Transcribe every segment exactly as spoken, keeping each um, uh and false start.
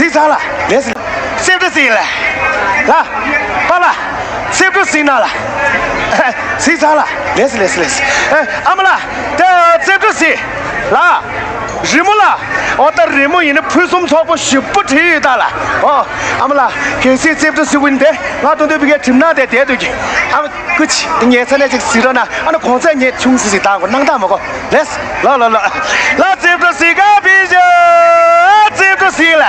གཟིགས་ཚར་ལ། ལེགས་སེ། རྩེ་བྲོ་གཟིགས་ལ། ལ། པཱ་ལགས། རྩེ་བྲོ་གཟིགས་ན་ལ། གཟིགས་ཚར་ལ། ལེགས་སེ་ལེགས་སེ་ལེགས་སེ། ཨ་མ་ལགས། དེ་རྩེ་བྲོ་གཟིགས་ལ། རི་མོ་ལ། ཨོ་ད་རི་མོ་ཡིན་ན་ཕུན་སུམ་ཚོགས་པོ་ཞེ་པོ་བྲིས་ཡོད་ད་ལ། ཨོ། ཨ་མ་ལགས། གལ་སྲིད་རྩེ་བྲོ་གཟིགས་པ་ཡིན་ཏེ་ང་དོན་དུ་བི་གའི་གྲིམ་ནག་དེ་བསྡད་འདུག་གི། ཨ་མ། སྐུ་མཁྱེན། ཉལ་ས་ནས་ཅིག་གཟིགས་རོགས་གནང་། ཨ་ནི་གོང་ཚད་ཉལ་ཆུང་ཟིག་ཟིག་བཏང་དགོས། སྣང་དག་མ་གོ། ལེགས། ལ་ལ་ལ། ལ་རྩེ་བྲོ་གཟིགས་ག་ཕེབས་ཤོག་རྩེ་བྲོ་གཟིགས་ལ།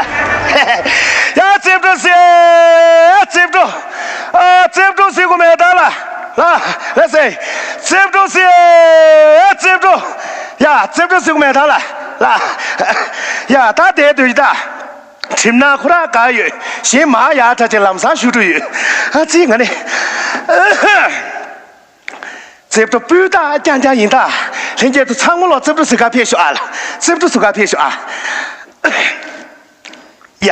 ཡ་རྩེ་བྲོ་གཟིགས། རྩེ་བྲོ། ཨ་རྩེ་བྲོ་གཟིགས་དགོས་མེད་ད་ལ། ལ། ལེགས་སེ། རྩེ་བྲོ་གཟིགས། རྩེ་བྲོ། ཡ་རྩེ་བྲོ་གཟིགས་དགོས་མེད་ད་ལ། ལ། ཡ་ད་དེ་དུས་ད། གྲིམ་ནག་ཁོ་ར་དགའ་ཡོད། གཞན་མ་ཡག་ཐག་ཆོད་ལམ་སང་ཞུ་འགྲོ་ཡོད། ཨ་ཙི་ང་ནི། རྩེ་བྲོ་སྤུས་དག་རྐྱང་རྐྱང་ཡིན་ད། ལྷན་རྒྱས་ཚོ་ཚང་མ་ལོ་རྩེ་བྲོ་གཟིགས་ག་ཕེབས་ཤོག་ཨ་ལ། རྩེ་བྲོ་གཟིགས་ག་ཕེབས་ཤོག་ཨ། ཡ།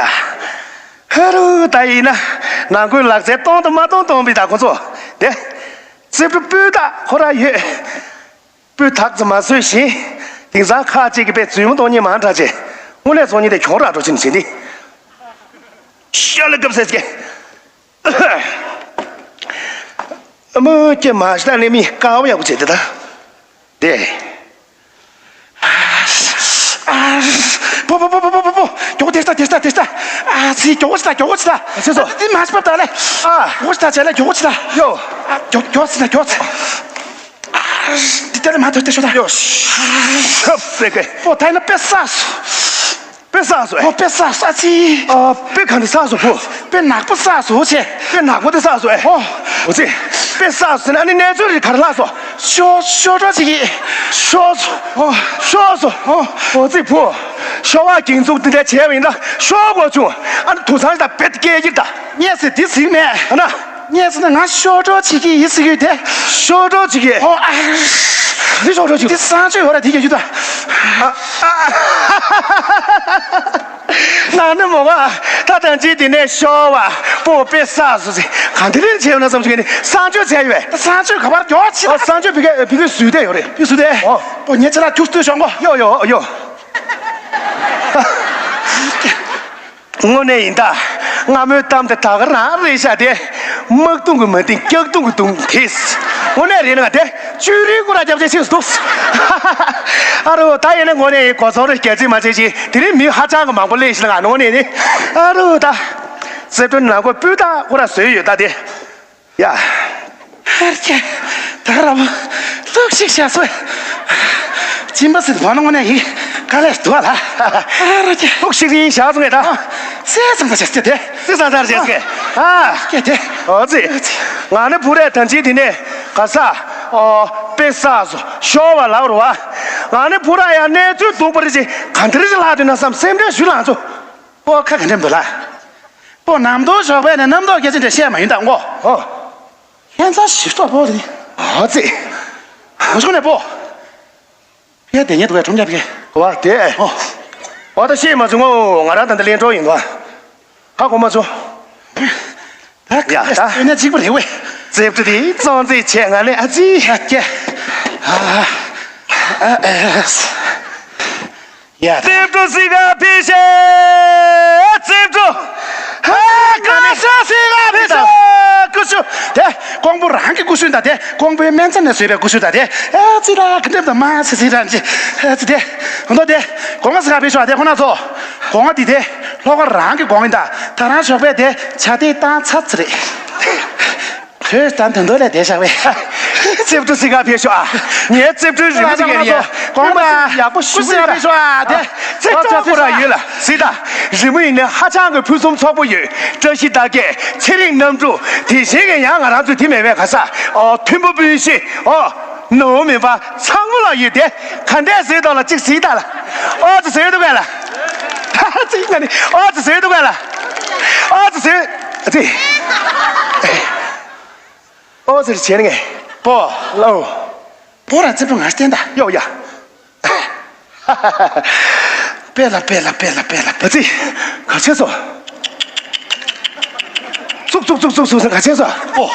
ཧ་རུ་ད་ཡིན་ན། ནང་ཁུལ་ལག་རྩལ་གཏོང་དང་མ་གཏོང་གཏོང་པའི་ད་ཁོ་ཚོ། དེ། རྩེ་བྲོ་སྤུས་དག་ཁོ་ར་ཡོད། སྤུས་དག་ཙམ་མ་བཟོས་ཤིང་། དེང་སང་ཁ་ཅིག་གིས་དཔེ་རྫུན་མ་གཏོང་མཁན་མང་དྲགས་བྱས། དངོས་གནས་བཟོ་མཁན་དེ་གྱོང་རག་འགྲོ་ཕྱིན་བྱེད་འདི། ཤ་ལ་སྐབས་ཟེར་གི། མོ་ཀྱེ་མ་ཤི་ད་ནི་མི་དཀའ་བ་ཡག་པོ་བྱེད་དེ་ད། དེ། པོ་པོ་པོ། མགྱོགས་དེ་ལྟ་དེ་ལྟ་དེ་ལྟ། ཨ་ཙི་མགྱོགས་ཅི་ད་མགྱོགས་ཅི་ད། ཨ་ཙི་ཙོ། དེ་མ་ཤི་པ་ད་ལེ། ཨ། མགྱོགས་ཅི་ད་བྱས་ལེ་མགྱོགས་ཅི་ད། ཡོ། ཨ་མགྱོགས་མགྱོགས་ཅི་ད་མགྱོགས་ཅི། ཨ་འདི་ལྟ་ལེ་མ་ཐོས་ཏེ་ཤོ་ད། ཡོ། ཤབ་ཟེར་གི། པོ་ད་ཡིན་ན་དཔེ་བསགས་སོ། དཔེ་བསགས་སོ་ཨེ། ཨོ་དཔེ་བསགས་སོ་ཨ་ཙི། ཨ་དཔེ་ག་འདྲ་བསགས་སོ་བུ། དཔེ་ནག་པོ་བསགས་སོ་ཆེ། དཔེ་ནག་པོ་དེ་བསགས་སོ་ཨེ། ཨོ། ཨོ་ཙི། དཔེ་བསགས་སོ་ཟེར་ན་ཨ་ནི་གནས་ཚུལ་རིགས་ག་རེ་ལྷག་སོ། ཤོ་ཤོ་འགྲོ་ཅིག་གིས། ཤོ་སོ། ཨོ། ཤོ་སོ། ཨོ། ཨོ་ཙི་བུ། ཤོ་བ་གིང་ཚུགས་འདི་འདྲ་བྱས་པ་ཡིན་ན་ཤོ་གོ་བྱུང་། ཨ་ནི་དུ་སང་ད་བེད་སྐད་ཡིག་ད། ངས་ཟེར་འདི་ཟིག་མེད། ཨ་ན། ངས་ཟེར་ན་ང་ཤོ་འགྲོ་བྱེད་ཀྱི་ཡིན་ཟེར་གྱི་ཡོད་དེ། ཤོ་འགྲོ་བྱེད་ཀྱི། ཨོ་ཨ། འདི་ཤོ་འགྲོ་བྱེད་འདི་ཀྱི། གསང་སྤྱོད་ཡོད་ར་དེ་རྒྱག་རྒྱུ་ད། ཨ་ཨ། ནང་ནི་མོ་བ། ད་ཐང་ཅི་དེ་ནས་ཤོ་བ། པོ་དཔེ་བསགས་སོ་ཟེར། གང་དེ་རིང་བྱས་ཡོད་ན་བསམ་བྱུང་ངས་ནི་གསང་སྤྱོད་བྱས་ཡོད་པས། གསང་སྤྱོད་ག་པར་མགྱོགས་ཕྱི་ཨོ་ད། གསང་སྤྱོད་བི་གའི་བི་གའི་བཟོས་བསྡད་ཡོད་རེད། བི་བཟོས་བསྡད། ཨོ། པོ་ངས་ཁྱེད་ལ་ཁྱུག་ཏུ་ཤོག་གོ། ཡོ་ཡོ་ཡོ། དངོས་གནས་ཡིན་ད། སྔ་མོའི་གཏམ་དེ་ད་ག་རང་རེད་ཤག་དེ། དམག་དུང་གི་མ་དེ་སྐྱག་དུང་གི་དུང་དེ། དངོས་གནས་རེད་ན་དེ་བཅུ་རེའི་སྐོར་ལ་རྒྱབ་ཆ་ཆེ་སུ་འདུག་ཨ་རོ་ད་ཡིན་ན་དངོས་གནས་ཡིན་གོ་ཚོང་རེ་རྒྱ་ཚིག་མ་བྱེད་ཅིག་དེ་རིང་མི་ཧ་ཅང་གི་མང་པོ་སླེབས་ཤི་ལ་ང་དངོས་གནས་ནི། ཨ་རོ་ད། རྩེ་བྲོ་ནང་ཁོ་སྤུས་དག་སྐོར་ལ་བཟོས་ཡོད་ད་དེ། ཡ། ཧར་ཀྱེ། ད་ར་བ། ལུག་ཤིག་བཞག་སོ། སྦྱིན་པ་ཟེར་དོ་ནང་ནས་ཡིན། དཀའ་ལས་འདུག་ལ། ཧར་ཀྱེ། ལུག་ཤིག་ཡིན་བཞག་སོང་ངས་ད། ཨ། ཚེ་བཟང་ད་བྱས་ཏེ། ཚེ་བཟང་ད་བྱས་ཏེ། ཨ། ཀྱེ་དེ། ཨོ་ཙི། ང་ནི་བུ་རས་ཐང་ཅི་དེ་ནས་ག་ས། ཨོ། དཔེ་བསགས་སོ། ཤོ་བ་ལབ་རུ་བ། ང་ནི་བུ་ར་ཡང་གནས་ཚུལ་སྡུག་པ་རེ་ཅིག་ག་འདྲ་ཅིག་ལྷག་དུས་ན་བསམ་སེམས་ཁྲལ་ཞུ་ལང་ཚོ། པོ་ཁ་ག་འགྲེམ་འདུག་ལ། པོ་ནམ་དུ་ཞོགས་པའི་ནས་རྣམ་རྟོག་སྐད་ཆ་འདྲ་བཤད་མ་ཡིན་དང་ངོ་། ཨོ། ཁྱེད་ཚོ་ཞིབ་ཏོག་པོ་དེ། ཨ་ཙི། ང་ཚོ་ནས་པོ། ཕ་དེ་ཉེ་དུ་བའི་ཁྲོམ་རྒྱབ་ཀྱི། གོ་བ་དེ། ཨོ། ཨོ་ད་ཤེས་མ་བྱུང་ངོ་ང་རང་ད་ལྟ་གླིང་གྲོགས་ཡིན་དོ། ཧ་གོ་མ་བྱུང་། ད་ཡ་ད། ཨེ་ན་གཅིག་པ་རེད་བས། རྩེ་བྲོ་དེ་གཙང་རྩེ་ཆེ་ང་ནས་ཨ་ཙི། ཨ་ཀྱེ། ཨ་ཨ་ཨ། ཡ། རྩེ་བྲོ་གཟིགས་ག་ཕེབས་ཤོག་རྩེ་བྲོ། ཧ་ཀ་ནས་ཤ་གཟིགས་ག་ཕེབས་ཤོག་ཀུ་ཤུ། དེ་ཀོང་པོ་རང་གི་ཀུ་ཤུ་ད་དེ་ཀོང་པོའི་སྨན་རྩྭ་ནས་བཟོས་པའི་ཀུ་ཤུ་ད་དེ། ཨ་ཙི་ལ་ཀ་འདེབས་ད་མ་ཚེ་ཚེ་རང་ཅི། ཨ་ཙི་དེ། ཧོན་དོ་དེ། སྒོ་ང་གཟིགས་ག་ཕེབས་ཤོག་དེ་ཁོ་ན་ཚོ། སྒོ་ང་དེ་དེ། ལྷོ་ཁ་རང་གི་སྒོ་ང་ཡིན་ད། ད་རང་ཞོགས་པའི་དེ་ཆ་དེ་བཏང་ཚར་ཚར་རེད། ཁོས་ད་དོན་དོན་ལས་བསྡད་བཞག་པས། རྩེ་བྲོ་གཟིགས་ག་ཕེབས་ཤོག་ཨ། ངའི་རྩེ་བྲོའི་རི་མོ་དེ་ངས་ཡིན། གོང་མ་ཡག་པོ་ཞུ་གི་ཡིན་ད། རྩེ་བྲོ་ཁོ་ར་ཡོད་ལ་གཟིགས་ད། རི་མོ་ཡིན་ན་ཧ་ཅང་གི་ཕུན་སུམ་ཚོགས་པོ་ཡོད། བཀྲ་ཤིས་རྟགས་བརྒྱད་ཚེ་རིང་རྣམ་དྲུག་དེ་བཞིན་གྱི་ཡང་ང་རང་ཚོའི་དེ་མེད་པའི་ག་ས། ཨོ་མཐོན་པོ་སྤུན་བཞི་ཨོ། ནོར་མིན་པ་ཚང་མ་ལ་ཡོད་དེ། ག་འདྲས་བཟོས་འདུག་ལ་གཅིག་གཟིགས་ད་ལ། ཨོ་ཙི་བཟོས་འདུག་གས་ལ། ཨ་ཙི་ང་ནི་ཨོ་ཙི་བཟོས་འདུག་གས་ལ། ཨོ་ཙི་བཟོས། ཨ་ཙི། ཨོ་ཙི་བྱས་ནས་པོ་ལོ། པོ་ར་རྩེ་བྲོ་ང་བསྟན་ད། ཡོ་ཡ། པེ་ལ་པེ་ལ་པེ་ལ་པེ་ལ་པེ། ཨ་ཙི། ག་བྱས་སོ། ཙུག་ཙུག་ཙུག་ཙུག་ཙུག་ག་བྱས་སོ། པོ།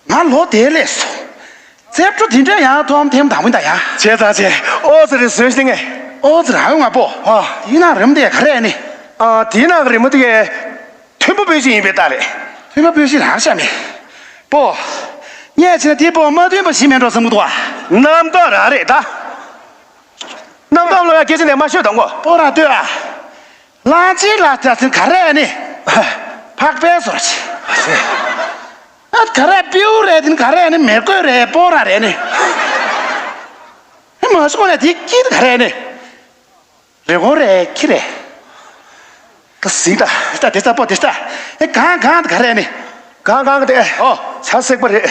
ང་ལོ་དེ་ལས་སོ། རྩེ་བྲོ་དེ་འདྲ་ཡང་ཐོམ་ཐེམ་དང་བུན་ད་ཡ། བྱས་ཙང་བྱས། ཨོ་ཙི་རེ་བཟོས་ཤིང་ངས། ཨོ་ཙི་རང་ཡོང་ང་པོ། ཨ། ཡིན་ན་རིམ་དེ་ག་རེ་ནི། ཨ། དེའི་ནང་གི་རི་མོ་དེ་གའི་མཐོན་པོ་སྤུན་བཞི་ཡིན་པའི་རྟགས་རེད། མཐོན་པོ་སྤུན་བཞི་རང་ཤ་མེད། པོ། ངས་བྱས་ན་དེའི་པོ་མ་མཐོན་པོ་བཞི་མེད་འགྲོ་བསམ་གི་འདུག་བ། རྣམ་རྟོག་རང་རེད་ད། རྣམ་རྟོག་ལོ་ཡ་སྐད་ཆ་ནས་མ་ཤོད་དང་གོ། པོ་རང་ལྟོས་ཨ། གླང་ཆེན་ལ་ལྟ་ཟིན་ག་རེ་ནི། ཕག་པའི་སོར་ཆེ། ཨ་ག་རེ་པིའུ་རེད་དེ་ནི་ག་རེ་ནི་མེ་གོས་རེད་པོ་ར་རེད་ནི། མ་སོང་ནས་དེ་སྐྱིད་ག་རེ་ནི། རེ་གོང་རེད་ཁྱི་རེད། ད་གཟིགས་ད། ད་དེ་ལྟ་པོ་དེ་ལྟ། ཨེ་གང་གང་དེ་ག་རེ་ནི། གང་གང་དེ། ཨོ། བྱ་སྲེག་པ་རེད།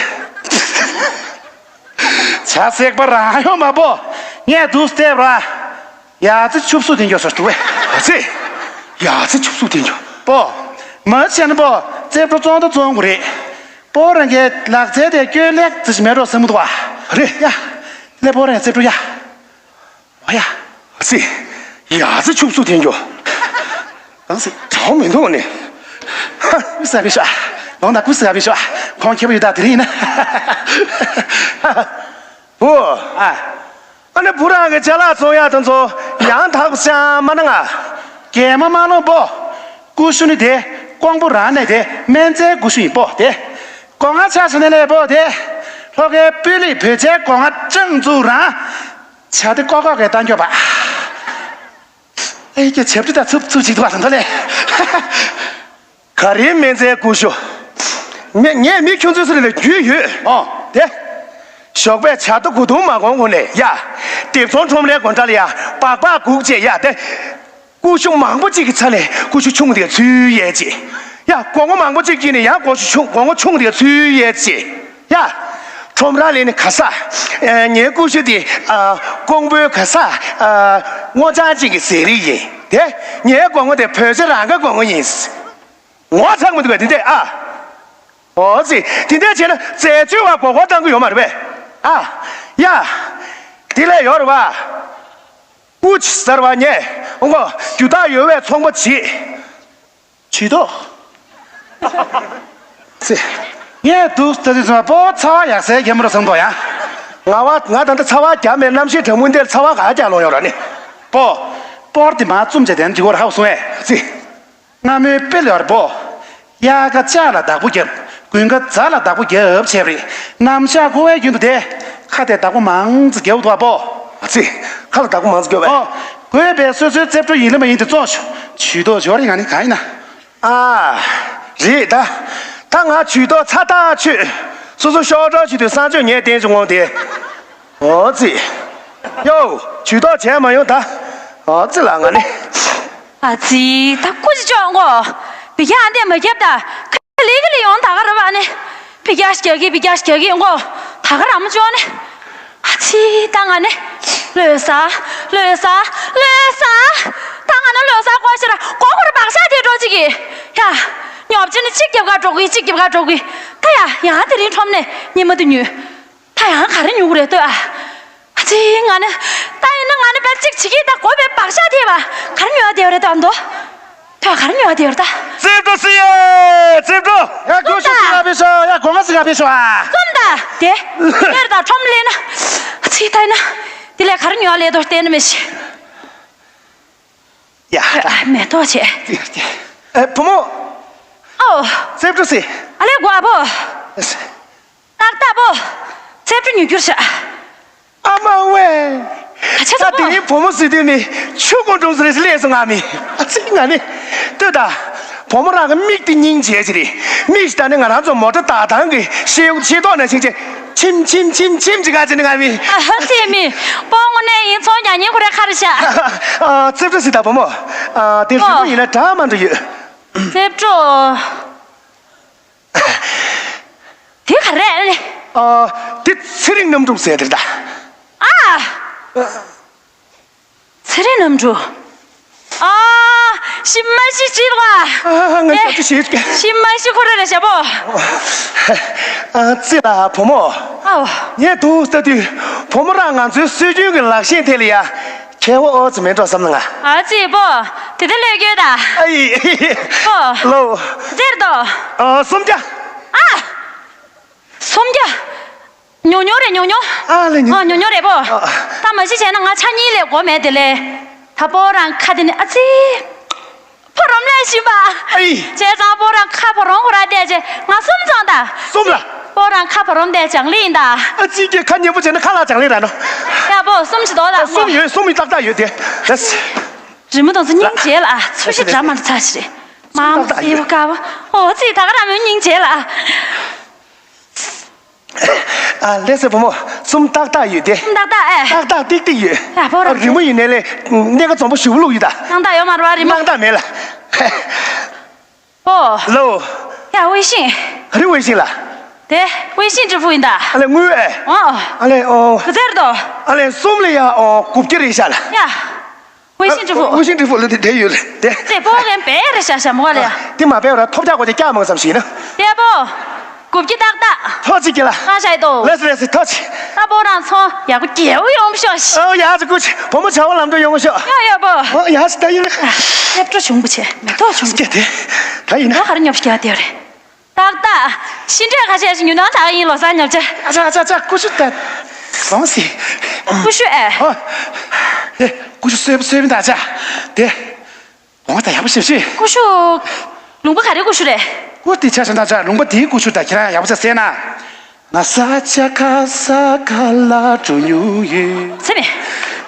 བྱ་སྲེག་པ་རང་ཡོང་མ་པོ། ངས་འདུག་སྟེར་ར། ཡ་ཙི་ཆུབ་སུ་དེ་འགྱོ་སོ་འདུག་བས། ཨ་ཙི། ཡ་ཙི་ཆུབ་སུ་དེ་འགྱོ། པོ། མ་བྱས་ན་པོ། རྩེ་པྲོ་བཙོང་ད་བཙོང་དགོས་རེད། པོ་རང་གི་ལག་རྩལ་དེ་སྐྱོན་ལེགས་ཙི་ཞིག་མེད་འགྲོ་བསམ་གི་འདུག་བ། རེད། ཡ། ལེ་པོ་རང་རྩེ་པྲོ་ཡ། ཨ་ཡ། ཨ་ཙི། ཡ་ཙི་ཆུབ་སུ་དེ་འགྱོ། གང་སྲིད་གྲོགས་མི་འདུག་ནི། ཧ། ཀུ་ས་བི་ཤ། ལོང་ད་ཀུ་ས་བི་ཤ། ཁོང་ཁྱེད་པོ་ཡོད་ད་དེ་རིང་ཡིན་ན། བུ། ཨ། ཨ་ནི་བུ་རང་གི་ཅ་ལག་བཙོང་ཡག་དེ་ཚོ་ཡང་དག་པ་ཅང་མ་གནང་ང་། གད་མོ་མ་ལོང་པོ། ཀུ་ཤུ་ནི་དེ་ཀོང་པོ་རང་ནས་དེ་སྨན་རྩྭའི་ཀུ་ཤུ་ཡིན་པོ་དེ། སྒོ་ང་ཆ་ས་ནས་ལས་པོ་དེ། ལྷོ་ཁའི་སྤུས་ལེགས་བོད་ཇའི་སྒོ་ང་ཅང་ཚུགས་རང་། བྱ་དེ་ཀོ་ཀོ་གས་བཏང་རྒྱོབ་པ། ཨེ་ཀྱེ་བྱབ་ཁྲི་ད་ཚུབ་ཚུབ་ཅིག་འདུག་བ་དང་ད་ལས། ག་རེའི་སྨན་རྩྭའི་ཀུ་ཤུ། ངས་ངས་མི་ཁྱོད་ཚོའི་སུ་ལ་རྒྱུས་ཡོད། ཨོ། དེ། ཞོགས་པའི་ཇ་དུ་གུ་དུང་མ་གོང་གོང་ནས་ཡ། སྡེབ་ཚོང་ཁྲོམ་རའི་སྒོ་འགྲམ་ལ་ཡ་སྦག་སྦག་སྒུག་བྱས་ཡ་དེ། ཀུ་ཤུ་མང་པོ་གཅིག་གི་ཚ་ནས་ཀུ་ཤུ་ཆུང་དེ་ཚུར་གཡས་བྱས། ཡ་སྒོ་ངོ་མང་པོ་གཅིག་གིས་ནས་ཡང་ཀུ་ཤུ་ཆུང་སྒོ་ངོ་ཆུང་དེ་ཚུར་གཡས་བྱས། ཡ། ཁྲོམ་ར་ལས་ནི་ག་ས། ཨ། ངའི་ཀུ་ཤུ་དེ། ཨ། ཀོང་པོའི་ག་ས། ཨ། སྔོ་ལྗང་ཅན་གྱི་ཟས་རིགས་ཡིན། དེ། ངའི་སྒོ་ངོ་དེ་བོད་ཇ་རང་གི་སྒོ་ངོ་ཡིན། ངོ་ཚ་གི་མི་འདུག་གས་དེ་འདྲས་ཨ། འོ་ཙི། དེ་འདྲས་བྱས་ན་རྫས་སྤྱོད་པ་མགོ་སྐོར་བཏང་གི་ཡོད་མ་རེད་པས། ཨ། ཡ། དེ་ལས་ཡོད་རེད་པ། ཀུ་ཅི་ཟེར་བ་ཉེ། འོང་གོ། རྒྱུ་དག་ཡོད་པའི་ཚོང་པ་བྱེད། ཇུས་གཏོགས། ཙི། ངས་འདུག་ལྟ་དུས་ཙམ་པ་པོ་ཚ་བ་ཡག་སའི་གད་མོ་ར་བཟང་དོ་ཡ། ང་བ་ང་ད་ལྟ་ཚ་བ་རྒྱབ་མེད་རྣམ་ཤེས་གྲང་མོ་འདིར་ཚ་བ་ག་རྒྱག་ལོང་ཡོད་ར་ནི། པོ། པོར་དེ་མ་བཙུམ་བྱས་དེ་འདི་གོ་ར་ཧབ་སོང་ཨེ། ཙི། སྔ་མོའི་དཔེ་ལ་ཡོད་ར་པོ། དབྱར་ཁ་ལྕགས་ལ་བདག་པོ་རྒྱབ། དགུན་ཁ་རྫ་ལ་བདག་པོ་རྒྱབ་བྱས་པ་རེད། ནམ་ཞག་ཁོ་བའི་རྒྱུན་དུ་དེ། ཁ་དེ་བདག་པོ་མང་ཙི་རྒྱབ་འདུག་པོ། ཙི། ཁ་ལ་བདག་པོ་མང་ཙི་རྒྱབ་པས། ཨོ། དགོས་པའི་སོ་སོའི་རྩེ་བྲོ་ཡིན་ལ་མ་ཡིན་དེ་བཙོང་ཤོག་ཇུས་གཏོགས་འབྱོར་ཡིན་ང་ནི་གང་ཡིན་ན། ཨ། རེད་ད། ད་ང་ཇུས་གཏོགས་ཚ་ཐག་ཆོད། སོ་སོ་ཤོག་གྲོགས་བྱེད་དུས་གསང་སྤྱོད་ངས་བསྟན་བྱུང་ངོ་དེ། ཨོ་ཙི། ཡོ། ཇུས་གཏོགས་བྱས་མ་ཡོང་ད། ཨོ་ཙི་ལ་ང་ནི། ཨ་ཙི་ད་ཀུ་ཅི་ཅོག་མགོ། བི་ཀྱ་ཨ་འདས་མ་རྒྱབ་ད། ལི་གི་ལི་ཡོང་ད་ག་ར་བ་ནི། བི་ཀྱ་རྒྱག་གི་བི་ཀྱ་རྒྱག་གི་མགོ། ད་ག་ར་མ་ཅོག་ནི། ཨ་ཙི་ད་ང་ནི། ལོས་ས། ལོས་ས། ལོས་ས། ད་ང་ན་ལོས་ས་ཀོ་ཤ་ར་ཀོ་ཀོ་ར་བག་ཤ་དེ་འགྲོ་ཅིག་གི། ཡ། ཉོབ་ཅི་ནི་གཅིག་རྒྱབ་ག་འགྲོ་གི་གཅིག་རྒྱབ་ག་འགྲོ་གི། ད་ཡ་ཡང་དེ་རིང་ཁྲོམ་ནས་ཉི་མ་དེ་ཉུལ། ད་ཡང་ག་རེ་ཉོ་གི་རེད་ལྟོས་ཨ། ཨ་ཙི་ང་ནི། ད་ཡིན་ན་ང་ནི་དཔེ་གཅིག་བྱེད་ཀྱི་ད་དགོས་པའི་བག་ཤ་དེ་བ། ག་རེ་ཉོ་ཡ་དེ་བ་རེད་ད་འདོ། ད་ག་རེ་ཉོ་ཡ་དེ་བ་རེད་ད། རྩེ་བྲོ་སི་ཡེ་རྩེ་བྲོ། ཡ་སྒོ་ཤོག་སི་ང་བེ་ཤོ་ཡ་སྒོ་ང་སི་ང་བེ་ཤོ་ཨ། སོམ་ད་དེ། དེར་ད་ཁྲོམ་ལེན་ན། ཨ་ཙི་ད་ཡིན་ན། དེ་ལས་ག་རེ་ཉོ་ཡ་ལས་དོ་བལྟས་ན་མི་ཤེས། ཡ། ཨ་མེ་ཏོག་བྱས། ཨེ་བུ་མོ། ཨོ། རྩེ་བྲོ་སི། ཨ་ལས་དགོས་ཨ་བོ། ཏག་ཏག་པོ། རྩེ་བྲོ་ཉོ་རྒྱུར་བྱ། ཨ་མ་ཝེ། ད་ཆ་ད་ཚ་པོ། དེ་རིང་བུ་མོ་ཟེར་དུས་མི་ཆུ་ཀོང་ཀྲུང་ཟེར་སླེབས་སོང་ང་མི། ཨ་ཙི་ང་ནི། ལྟོས་ད། བུ་མོ་རང་གི་མིག་དེ་སྙིང་རྗེ་ཅིག་རེད། མིག་ཞིག་ད་ནི་ང་རང་ཚོ་མོ་ཊ་ཏག་ཏག་གི་ཤེས་ཤེས་ཐོག་ནས་ཕྱིན་ཆད་ཆིམ་ཆིམ་ཆིམ་ཆིམ་ཅིག་ག་ཅི་ནི་ང་མི། ཨ་ཧ་ཙི་མི། པོ་དངོས་གནས་ཡིན་ཚོང་རྒྱག་ཉིན་ཁོ་རེ་ཁ་རེ་བཞག་ཨ་རྩེ་བྲོ་སི་ད་བུ་མོ། ཨ་དེ་རི་པོ་ཡིན་ན་འདྲ་མ་འདྲ་ཡོད། རྩེ་བྲོ། དེ་ག་རེ་རེད། ཨ། དེ་ཚེ་རིང་གནམ་གྲུ་ཟེར་དེ་རེད་ད། ཨ། ཚེ་རིང་གནམ་གྲུ། ཨ། ཤི་མ་ཤི་ཅིག་རེད་བ། ཨ་ང་ཨེ། ཤ་ཅི་ཤི་ཅི། ཤི་མ་ཤི་ཁོ་རེ་རེད་ཤ་པོ། ཨ་ཙི་ལ་བུ་མོ། ཨའོ། ངས་འདུག་ལྟ་དུས་བུ་མོ་རང་ང་ཚོའི་སྲོལ་རྒྱུན་གྱི་ལག་ཤེས་ཐད་ལ་ཡ། མཁས་པོ་ཨོ་ཙི་མེད་འགྲོ་བསམ་ན་ང་། ཨ་ཙི་པོ། དེ་དེ་ལས་སྐྱོ་ད། ཨ་ཡི། པོ། ལོ། ཟེར་དོ། ཨ་སུམ་བརྒྱ། ཨ། སུམ་བརྒྱ། ཉུང་ཉུང་རེད་ཉུང་ཉུང་། ཨ་ལེ་ཉུང་། ཨ་ཉུང་ཉུང་རེད་པོ། ཨ། ད་མ་གཞི་བྱས་ན་ང་ཆ་གཉིས་ལས་གོ་མེད་དེ་ལས། ད་པོ་རང་ཁ་དེ་ནི་ཨ་ཙི། ཕོ་ བྱས་ཙང་སྤོ་རང་ཁ་ཕོ་རོང་ཁོ་ར་བལྟས་བྱས་ང་གསུམ་ཚང་ད། གསུམ་ལ། སྤོ་རང་ཁ་ཕོ་རོང་བལྟས་བྱང་ལི་ཡིན་ད། ཨ་ཙི་ཀྱེ་ཁ་ཉན་པོ་བྱས་ན་ཁ་ལག་བྱང་ལི་ར་ནོ། ཡ་སྤོ་གསུམ་ཞིག་དོ་ལ་གསུམ་ཡོད་གསུམ་ཡིན་ཏག་ཏག་ཡོད་དེ། རི་མོ་དང་ཚོ་སྙིང་རྗེ་ལ་ཚོ་ཤི་འདྲ་མ་ཚ་ཤི་རེད། མ་མ་སེ་བ་ཀ་བ་ཨོ་ཙི་ད་ག་ར་མོའི་སྙིང་རྗེ་ལ། ཨ་ལེ་སེ་བུ་མོ་གསུམ་ཏག་ཏག་ཡོད་དེ། གསུམ་ཏག་ཏག་ཨེ། ཏག་ཏག་ཏིག་ཏིག་ཡོད། ཡ་ཕོ་ར་རི་མོ་ཡིན་ནའི་ལས་གནས་ཀ་འཛོམས་པོ་ཞུ་བ་ལུག་ཡོད་ད། སྣང་དག་ཡོད་མ་རེད་བ་རི་མོ། སྣང་དག་མེད་ལ། ཨོ། ལོ། ཡ་ཝེ་ཤིང་། ག་རེ་ཝེ་ཤིང་ལ། དེ་ཝེ་ཤིང་ཀྲི་ཧྥུ་ཡིན་ད། ཨ་ལེ་དངུལ་ཨེ། ཨོ། ཨ་ལེ་ཨོ། ག་ཚད་རེད་དོ། ཨ་ལེ་གསུམ་ལ་ཡ་ཨོ་དགུ་བརྒྱ་རེད་ཤག་ལ། ཡ། ཝེ་ཤིང་ཀྲི་ཧྥུ། ཝེ་ཤིང་ཀྲི་ཧྥུ་ལ་དེ་དེ་ཡོད་ལ་དེ། དེ་སྤོ་རྒན་པས་རེད་ཤག་ཤག་མོ་ལ་ཡ། དེ་མ་པས་ར་ཐོབ་རྒྱག་གོ་དེ་སྐྱག་མང་ཙམ་ཞིག་ཡིན་ན། དེ་སྤོ། དགུ་བརྒྱ་ཏག་ཏག་ཐོག་ཅིག་གི་ལ། ང་ཤ་ཡི་དོ། ལེས་ལེས་ཐོག་ཅིག་ད་སྤོ་རང་ཚོང་ཡག་པོ་རྒྱལ་བོ་ཡོང་ཤོག་ཤི། ཨོ་ཡ་ཅི་ཀུ་ཅི་བུ་མོ་བྱ་བ་ལམ་འགྲོ་ཡོང་ཤོག་ཡོ་ཡོ་པོ། ཨོ་ཡ་ཅི་ད་ཡིན། སླེབས་འགྲོ་བྱུང་བུ་ཆེ་མེ་ཏོག་བྱུང་བུ་ཆེ། དེ་ད་ཡིན་ན། ད་ག་རེ་ཉོབ་ཤི་རྒྱག་དེ་རེད། ཏག་ཏག་ཤི་འདྲེ་ཁ་ཤས་ཤིག་ཉུང་ཉུང་ད་ཡིན་ལོ་སར་ཉོབ་ཆེ། ཨ་ཅག་ཨ་ཅག་ཨ་ཅག་ཀུ་ཤུ་ད། གོང་སི། ཀུ་ཤུ་ཨེ། ཨོ། དེ་ཀུ་ཤུ་སོས་པ་སོས་པ་ད་ཨ་ཅག་དེ། འོ་ད་ཡག་པོ་ཞེ་པོ་ཞེ། ཀུ་ཤུ། ལུང་པ་ག་རེ་ཀུ་ཤུ་རེད། ཀུ་དེ་ཆ་ཤ་འདྲ་ཆ་ལུང་པ་དེའི་ཀུ་ཤུ་ད་ཁྱེད་རང་ཡག་པོ་ཆ་ཟས་ན། ང་ས་ཆ་ཁ་ས་ཁ་ལ་འགྲོ་མྱོང་ཡོད། ཚེ་མེད།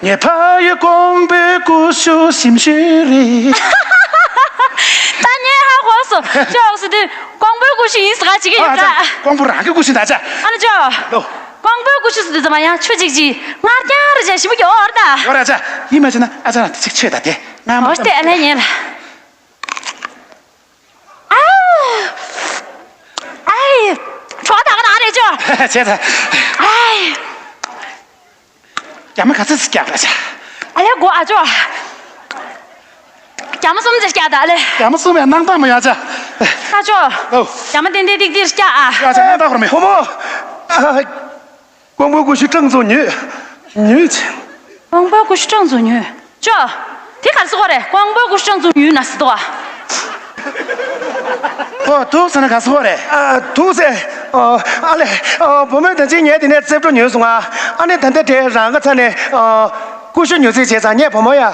ངས་ཕ་ཡུལ་ཀོང་པོའི་ཀུ་ཤུ་ཞིམ་ཤོས་རེད། ད་ངས་ཧ་གོ་སོང་ཅོག་སི་དུས་ཀོང་པོའི་ཀུ་ཤུ་ཡིན་ཟེར་ག་ཅིག་ཡོད་ཨ་ད། ཀོང་པོ་རང་གི་ཀུ་ཤུ་ད་ཆ། ཨ་ན་ཅོ། ལོ། ཀོང་པོའི་ཀུ་ཤུ་སི་དུས་ཙམ་ཡང་ཆུ་ཅིག་ཅིག་ངར་རྐྱང་རེ་ཆ་ཞིམ་པོ་ཡོད་རེད་ད། ཡོད་རེད་ཆ་ཡིན་མ་བྱས་ན་ཨ་ཅག་རང་དེ་ཅིག་ཆོད་ད་དེ། ང་མ་ཨོ་སྟེ་ཨ་ལེ་ཉན་ལ། ཨ། ཨའི། ཁྲོ་ད་ག་ན་རེ་ཅོ། བྱས་ད། ཨའི། རྒྱ་མ་ག་ཚོད་ཅིག་རྒྱག་པ་བྱ། ཨ་ལེ་གོ་ཨ་ཅོ། རྒྱ་མ་གསུམ་ཅིག་རྒྱག་ད་ཨ་ལེ། རྒྱ་མ་གསུམ་ཡང་སྣང་དག་མ་ཡོད་ཅག་ཨ་ཅོ། ཨོ། རྒྱ་མ་ཏན་ཏན་ཏིག་ཏིག་རྒྱག་ཨ། ཡ་ཅག་སྣང་དག་ར་མེད། བུ་མོ། ཨ། ཀོང་པོའི་ཀུ་ཤུ་སྤྲང་ཚོ་ཉོས། ཉོས་ཅི། ཀོང་པོའི་ཀུ་ཤུ་སྤྲང་ཚོ་ཉོས། ཅོ། དེ་ག་རེ་ཟེར་གོ་རེད། ཀོང་པོའི་ཀུ་ཤུ་སྤྲང་ཚོ་ཉོས་ན་ཟེར་དོ། ཨོ་དུག་ཟེར་ན་ག་རེ་ཟེར་གོ་རེད། ཨ་དུག་ཟེར། ཨོ་ཨ་ལེ། ཨོ་བུ་མོས་ད་ཅི་ངས་དེ་ནས་རྩེབ་སྒྲོ་ཉོས་སོང་ང་། ཨ་ནི་ད་ལྟ་དེ་རང་ག་ཚ་ནས་ཨོ་ཀུ་ཤུ་ཉོ་རྩིས་བྱས་ཙང་ངས་བུ་མོ་ཡ། ཨ།